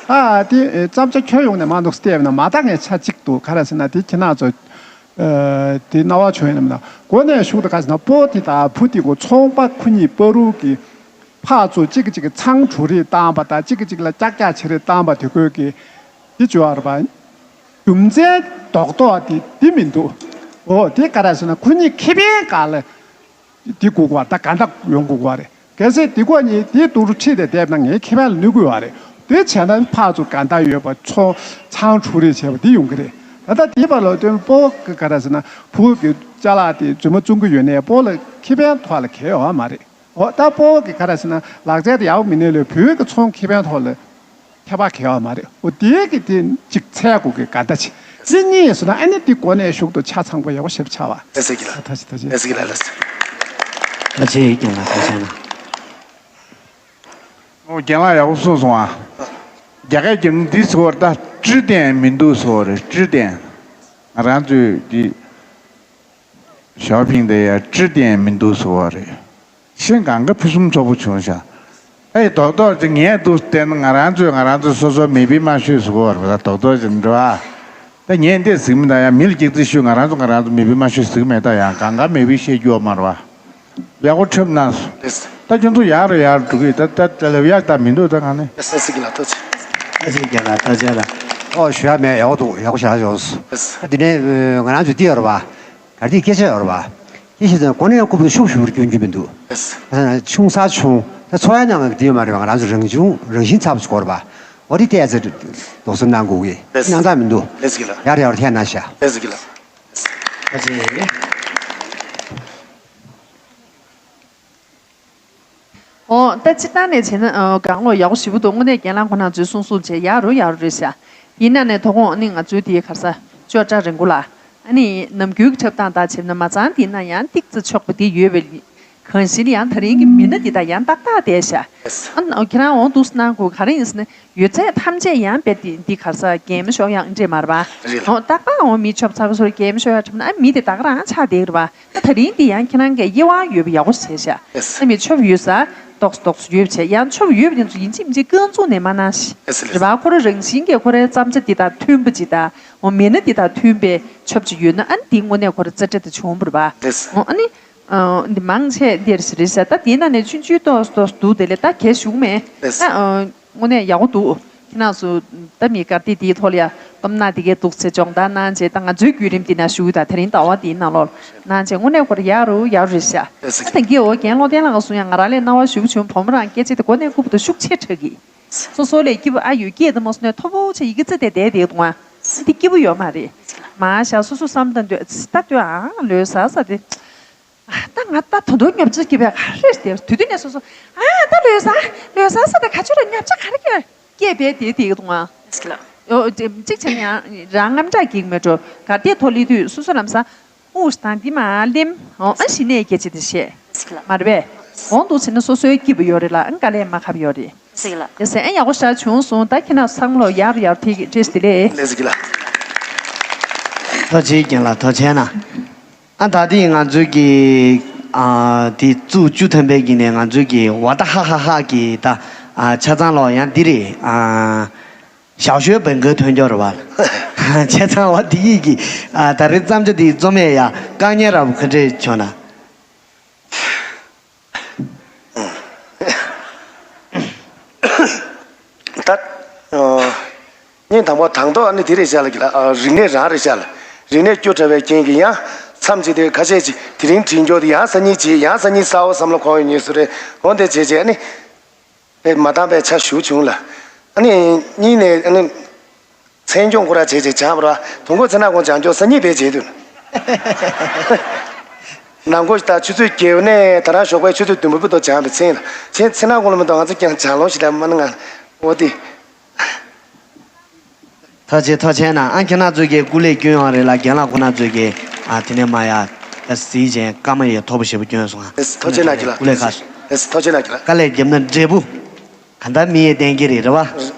ཨ་དེ་བརྩམས་བྱ་ཁྱོན་ཡོངས་ནས་མ་འདུག་བལྟས་ན་མ་དག་ངས་ཆ་གཅིག་འདུག། ག་རེ་ཟེར་ན་དེ་ཁྱེད་རང་ཚོ། ཨ་དེ་རྣ་བ་བྱོན་ཡིན་ནམ་ན། འགོ་ནས་ཞུགས་ཏེ་ག་ཟེར་ན་སྤོ་དེ་དང་བུ་དེ་གོ་ཚོང་པ་ཁོ་གཉིས་བར་དུ་གི་ཕར་ཚུར་གཅིག་གིས་གཅིག་གི་ཚང་བྲུ་རེ་བཏང་པ་དང་གཅིག་གིས་གཅིག་ལ་ཀྱག་ཀྱག་བྱེད་རེས་བཏང་པ་དེ་ཁོས་གི་དེ་བྱོས་པ་རེད་པ། རྒྱུ་མཚན་རྡོག་རྡོག་དེ་དེ་མི་འདུག། འོ་དེ་ག་རེ་ཟེར་ན་ཁོ་གཉིས་ཁེ་ཕན་ག་ལ། འདི་དགོས་པ་ད་ག་འདྲ་ཡོང་དགོས་པ་རེད། གལ་སྲིད་འདི་སྐོར་ནས་དེ་ཏུ་རུ་ཁྲིད་དེ་བསྡད་ན་ངའི་ཁེ་ཕན་ལ་གནོད་ཀྱི་ཡོད་རེད། དེ་བྱས་ན་ཕར་ཚུར་ག་འདྲ་ཡོད་པ་ཚོ་ཚང་བྲུ་རེས་བྱས་པ་འདི་ཡོང་གི་རེད། ད་ལྟ་དེ་བར་ལ་དོན་སྤོ་གི་ག་རེ་ཟེར་ན་བུ་གི་ཅ་ལག་དེ་རྫུན་མ་བཙོང་གི་ཡོད་ནའི་སྤོ་ལ་ཁེ་ཕན་ཐོག་ལ་གལ་ཡོད་མ་རེད། འོ་ད་སྤོ་གི་ག་རེ་ཟེར་ན་ལག་རྩལ་དེ་ཡག་པོ་མིན་ནའི་ལས་བུ་གི་ཚོང་ཁེ་ཕན་ཐོག་ལ། ཁྱད་པར་གལ་བ་མ་རེད། འོ་དེའི་གི་དེ་གཅིག་འཚལ་དགོས་གི་ག་ད་ཆེ། དེ་གཉིས་སུ་ན་ཨ་ནི་དེ་གོ་ནས་ཤུགས་ཏུ་ཆ་ཚང་པོ་ཡག་པོ་ཞིབ་ཆགས་པ། ལགས་སོ་རྒན་ལགས། ཐ་ཆེ་ཐ་ཆེ། ལགས་སོ་རྒན་ལགས། ལགས་སོ། ཐ་ཆེ་རྒན་ལགས་ཐ་ཆེ་ན། ཨོ་རྒན་ལགས་ཡག་པོ་གསུངས་སོང་ཨ། རྒྱ་སྐད་ཀྱི་འདི་ཟེར་བ་ད་ཀྲི་ཏན་མི་འདུག་ཟེར་བ་རེད། ཀྲི་ཏན། ང་རང་ཚོའི་འདི་ཞའོ་ཕིང་དེ་ཡ་ཀྲི་ཏན་མི་འདུག་ཟེར་བ་རེད། ཤིང་གང་ག་ཕུན་སུམ་ཚོགས་པོ་བྱུང་ཤག། ཨེ་རྡོག་རྡོག་ཅིག་ངས་འདུག་བལྟས་ན་ང་རང་ཚོས་ང་རང་ཚོ་སོ་སོ་མེད་པའི་མ་ཤོད་ཟེར་གོ་བ་རེད་པ། ད་རྡོག་རྡོག་ཅིག་འགྲོ་ཨ། ད་ངས་འདི་ཟེར་མི་འདུག་ཡ། མི་ལ་སྐྱག་རྫུན་ཤོད། ང་རང་ཚོ་ང་རང་ཚོ་མེད་པའི་མ་ཤོད་ཟེར་གི་མེད། ད་ཡང་གང་ག་མེད་པའི་བཤད་རྒྱུ་ཡོད་མ་རེད་པ། ཡག་པོ་འཁྲབ་གནང་སོང་། ད་ཁྱོད་ཚོ་ཡག་རུ་ཡག་རུ་འགྲོ་གི་ཡོད། ད་ད་ད་ལབ་ཡག་ད་མི་འདུག་ད་གང་ནས། ལགས་སོ་རྒན་ལགས་ཐུགས་རྗེ་ཆེ། ལགས་སོ་རྒན་ལགས་ཐུགས་རྗེ་ཆེ་ལགས། ཨོ་ཞུ་ཡག་མེད། ཡག་པོ་འདུག། ཡག་པོ་བཞག་བཞག་སོང་། ལགས་སོ། ད་དེ་ནས་ང་རང་ཚོ་འདི་ཡོད་རེད་པ། ག་རེ་སྐད་ཆ་ཡོད་རེད་པ། སྐད་ཆ་དེ་གོ་གནས་བཀུར་བ་ཤུགས་ཞུ་བར་སྐྱོན་རྒྱུ་མི་འདུག། ཆུང་ས་ཆུང་ད་འཚོ་བའི་ནང་གི་དེ་ཡོད་མ་རེད་པ། ང་རང་ཚོ་རང་བྱུང་རང་བཞིན་ཚ་པོ་ཞིག་དགོས་རེད་པ། འོ་དེ་ཏོག་ཙམ་དོགས་ཟོན་གནང་དགོས་ཀྱི་སྣང་ཚགས་མི་འདུག། ཡར་ཡར་ཐད་གནང་ཤག། ཨོ་ད་སྤྱིར་བཏང་ནས་བྱས་ན་ཨ་གང་ལོ་ཡག་པོ་ཞེ་པོ་འདུག། དངོས་གནས་རྒན་ལགས་ཁོང་རྣམ་ཚོས་གསུང་གསུང་བྱས་ཡག་རུ་ཡག་རུ་རེད་ཤག། ཡིན་ན་ནས་དོ་དགོང་ཨ་ནི་ང་ཚོའི་དེའི་ག་རེ་ཟེར་ཅོ་ཅོག་རིན་པོ་ལགས་ཨ་ནི་ནམ་རྒྱུན་གྱི་འཁྲབ་སྟངས་དང་བྱས་ན་མ་ཚང་དེ་ན་ཡང་ཏིག་ཙམ་ཆོག་པ་དེ་ཡོད་པའི་གང་ཞིག་ལ་ཡང་ད་རིང་གི་མི་སྣ་འདི་དག་ཡང་ཏག་ཏག་བསྡད་ཤག། ཨ་ཁྱེད་རང་འོང་འདུག་གནང་དགོས། ག་རེ་ཡིན་ཟེར་ན་ཡོད་ཚད་ཐམས་ཅད་ཡང་དཔེ་འདི་འདི་ག་རེ་ཟེར་གད་མོ་ཤོར་ཡག་འདྲ་མ་རེད་པ། འོ་ཏག་ཏག་འོང་མི་ཆོབ་ཚ་པོ་ཚོར་གད་མོ་ཤོར་ཡག་འདྲ་མ་ན་ཨ་མི་དེ་ད་ག་རང་ཆགས་བསྡད་ཀྱི་རེད་པ། ད་ད་རིང་འདི་ཡང་ཁྱེད་རང་གིས་དབྱེ་བ་ཡོད་པ་ཡག་པོ་བྱས་ཤག། ཨ་མི་ཆོབ་ཡོད་ས་ཏོག་ཙམ་ཏོག་ཙམ་ཡོད་བྱས་ཡང་ཆོབ་ཡོད་པ་དེ་ཚོ་ཡིན་གཅིག་མིན་གཅིག་རྐང་བཙུགས་ནས་མ་གནང་ཞིག། རེད་པ། ཁོ་རང་རང་བཞིན་གྱིས་ཁོ་རའི་བརྩམས་བྱ་འདི་དང་མཐུན་པ་ཅིག་དང་འོ་མི་སྣ་འདི་དང་མཐུན་པའི་ཆོབ་ཅིག་ཡོད་ན་ཨ་ནི་འདི་དངོས་གནས་ཁོ་རང་རྩེ་གྲ་དེ་བྱུང་བ་རེད་པ། འོ་ཨ་ནི། ཨ་འདི་མང་ཆེ་འདིར་ཞིག་རེད་ཤག། ད་དེའི་ནང་ནས་ཆུང་ཆུང་ཏོག་ཏོག་འདུག་དེ་ལས་ད་གལ་ཞུགས་མེད། ད་ཨ་དངོས་གནས་ཡག་པོ་འདུག། ཁྱེད་རང་ཚོ་ད་མི་དགའ་དེ་དེའི་ཐོག་ལ་ཡ་གཏམ་ནག་དེ་གའི་འདུག་ཚེ་སྦྱོང་བརྡར་གནང་བྱས་ད་ང་ཚོའི་བརྒྱུད་རིམ་འདི་ན་ཞུགས་ད་དེ་རིང་ཟླ་བ་འདིའི་ནང་ལོགས་གནང་བྱས་དངོས་གནས་ཁོ་ར་ཡག་རུ་ཡག་རུ་རེད་ཤག། ད་ད་གིན་འོ་རྒན་བློ་ལྡན་ལགས་གསུང་ཡ་ང་རང་ལས་རྣ་བ་ཞུ་བྱུང་། བུ་མོ་རང་སྐད་ཆ་དེ་གོ་གནས་བཀུར་བ་དང་ཤུགས་ཆེ་དྲག་གི། སོ་སོ་ལས་སྐྱིད་པོ་ཨ་ཡོད་སྐད་དེ་མ་སོང་ནས་མཐོ་པོ་བྱས་ཡི་གེ་བརྩེ་དེ་བསྡད་བསྡད་འདུག་ཨ། འདི་སྐྱིད་པོ་ཡོད་མ་རེད། མ་ཤ་སོ་སོ་བསམ་དང་འདོད་ད་འདོད་ཨང་ལོས་ཟ་ཟ་དེ། ད་ང་ད་ད་དུང་ཉོབ་ཆ་སྐྱིད་པའི་ག་རེ་དེ་དུས་དུས་ནས་སོ་སོ་ཨ་ད་ལོས་ཟ་ལོས་ཟ་ཟ་དེ་ག་ཅུ་ར་ཉོབ་ཆ་ག་རེ་སྐྱེ་སྐྱེ་བས་དེ་དེ་འདུག་ཨ། ཨོ་གཅིག་བྱས་ན་ཡང་རང་རྔམ་སྐྲག་གིག་མེད་འགྲོ་ག་དེ་ཐོག་ལི་དུས་སོ་སོ་ལམ་སང་། ཨུ་ཤ་དང་འདི་མ་ལེམ། ཨོ་ཨ་ཞི་ནས་སྐད་ཆ་དེ་བཤད། མ་རེད་པས། འོང་འདུག་ཟེར་ན་སོ་སོའི་སྐྱིད་པོ་ཡོད་རེད་ལ་ཨ་དཀའ་ལས་མ་ཁབ་ཡོད་རེད། ཡ་སེ་ཨ་ཡག་པོ་ཞེ་དྲག་བྱུང་སོང་། ད་ཁྱེད་རང་ཚང་མ་ལ་ཡར་ཡར་ཐིག་བཀྲ་ཤིས་བདེ་ལེགས། ཐུགས་རྗེ་ཆེ་རྒན་ལགས་ཐུགས་རྗེ་ཆེ་གནང་། ཨ་ད་ཐེངས་ང་ཚོའི་གི་ཨ་དེ་བཙུགས་བཅུ་ཐམ་པའི་གི་ནས་ང་ཚོའི་གི་ཝ་ད་ཧ་ཧ་ཧ་གི་ད་ཨ་ཆ་ཚང་ལོ་ཡང་འདི་རེད་ཨ། ཞའོ་ཞོའི་བན་གོའི་ཐོན་སྐྱོར་བ། བྱས་ཙང་བ་འདི་ཡིག་གི་ཨ་ད་རེས་བརྩམས་བྱ་འདི་རྩོམ་ཡས་ཡ་དཀའ་ངལ་རབ་ག་འདྲས་བྱུང་ན། ད་ཨ་ཉིན་དང་པོ་དང་ཐོག་ནི་དེ་རེད་བྱ་ལ་གི་ལ་ཨ་རིག་གནས་རང་རེད་བྱ་ལ་རིག་གནས་སྐྱོ་དྲགས་པའི་རྐྱེན་གྱིས་ཡང་ མཚམས་ཅིག་དེ་ཁ་ཤས་ཅིག་དེ་རིང་བྲིས་མགྱོགས་དེ་ཡང་སང་ཉིན་བྱེད། ཡང་སང་ཉིན་གསར་པ་བསམ་བློ་འཁོར་ཡོང་ཉེས་སུ་རེད། འོ་འདི་བྱས་བྱས་ཨ་ནི། དཔེ་མ་འདང་པའི་ཆ་ཞུ་བྱུང་ལ། ཨ་ནི་གཉིས་ནས་ཨ་ནི། མཚན་སྐྱོང་ཁོ་ར་བྱས་བྱས་སྦྱངས་པ་ར། དུས་འཁོར་ཚེ་ནག་གུང་སྦྱང་ཆོག་སང་ཉིན་དཔེ་བྱས་དུས། ནང་སྒོ་ད་ཆུ་ཚོད་བརྒྱད་ནས་ད་རང་ཞོགས་པའི་ཆུ་ཚོད་བདུན་པ་བར་དུ་སྦྱངས་པའི་མཚན་ལ། མཚན་ཚེ་ནག་གུང་ལ་མི་འདུག་ང་ཚོ་ཀྱང་སྦྱང་ལོང་ཞིག་ལ་མ་ནི་ང་། འོ་དེ། ཐུགས་རྗེ་ཐུགས་རྗེ་གནང་། ཨ་ཁྱེད་རང་ཚོས་ཀྱི་སྐུ་ལས་སྐྱོན་ཡོང་རེད་ལ། རྒན་ལགས་ཁོ་ན་ཚོས་ཀྱི་ཨ་དེ་ནས་མ་ཡ་ད་གཟི་བྱིན་སྐར་མ་ཡི་ཐོག་པ་ཞེ་པོ་སྐྱོན་སོང་ཨ། ཨེ་ཐུགས་རྗེ་གནང་རྒྱུ་ལ། སྐུ་ལས་ཁག་སོང་། ཨེ་ཐུགས་རྗེ་གནང་རྒྱུ་ལ། དཀའ་ལས་བརྒྱབ་ན་འབྲས་བུ་ག་འདྲ་མི་ཡི་བསྟན་གྱི་རེད། རེད་བ།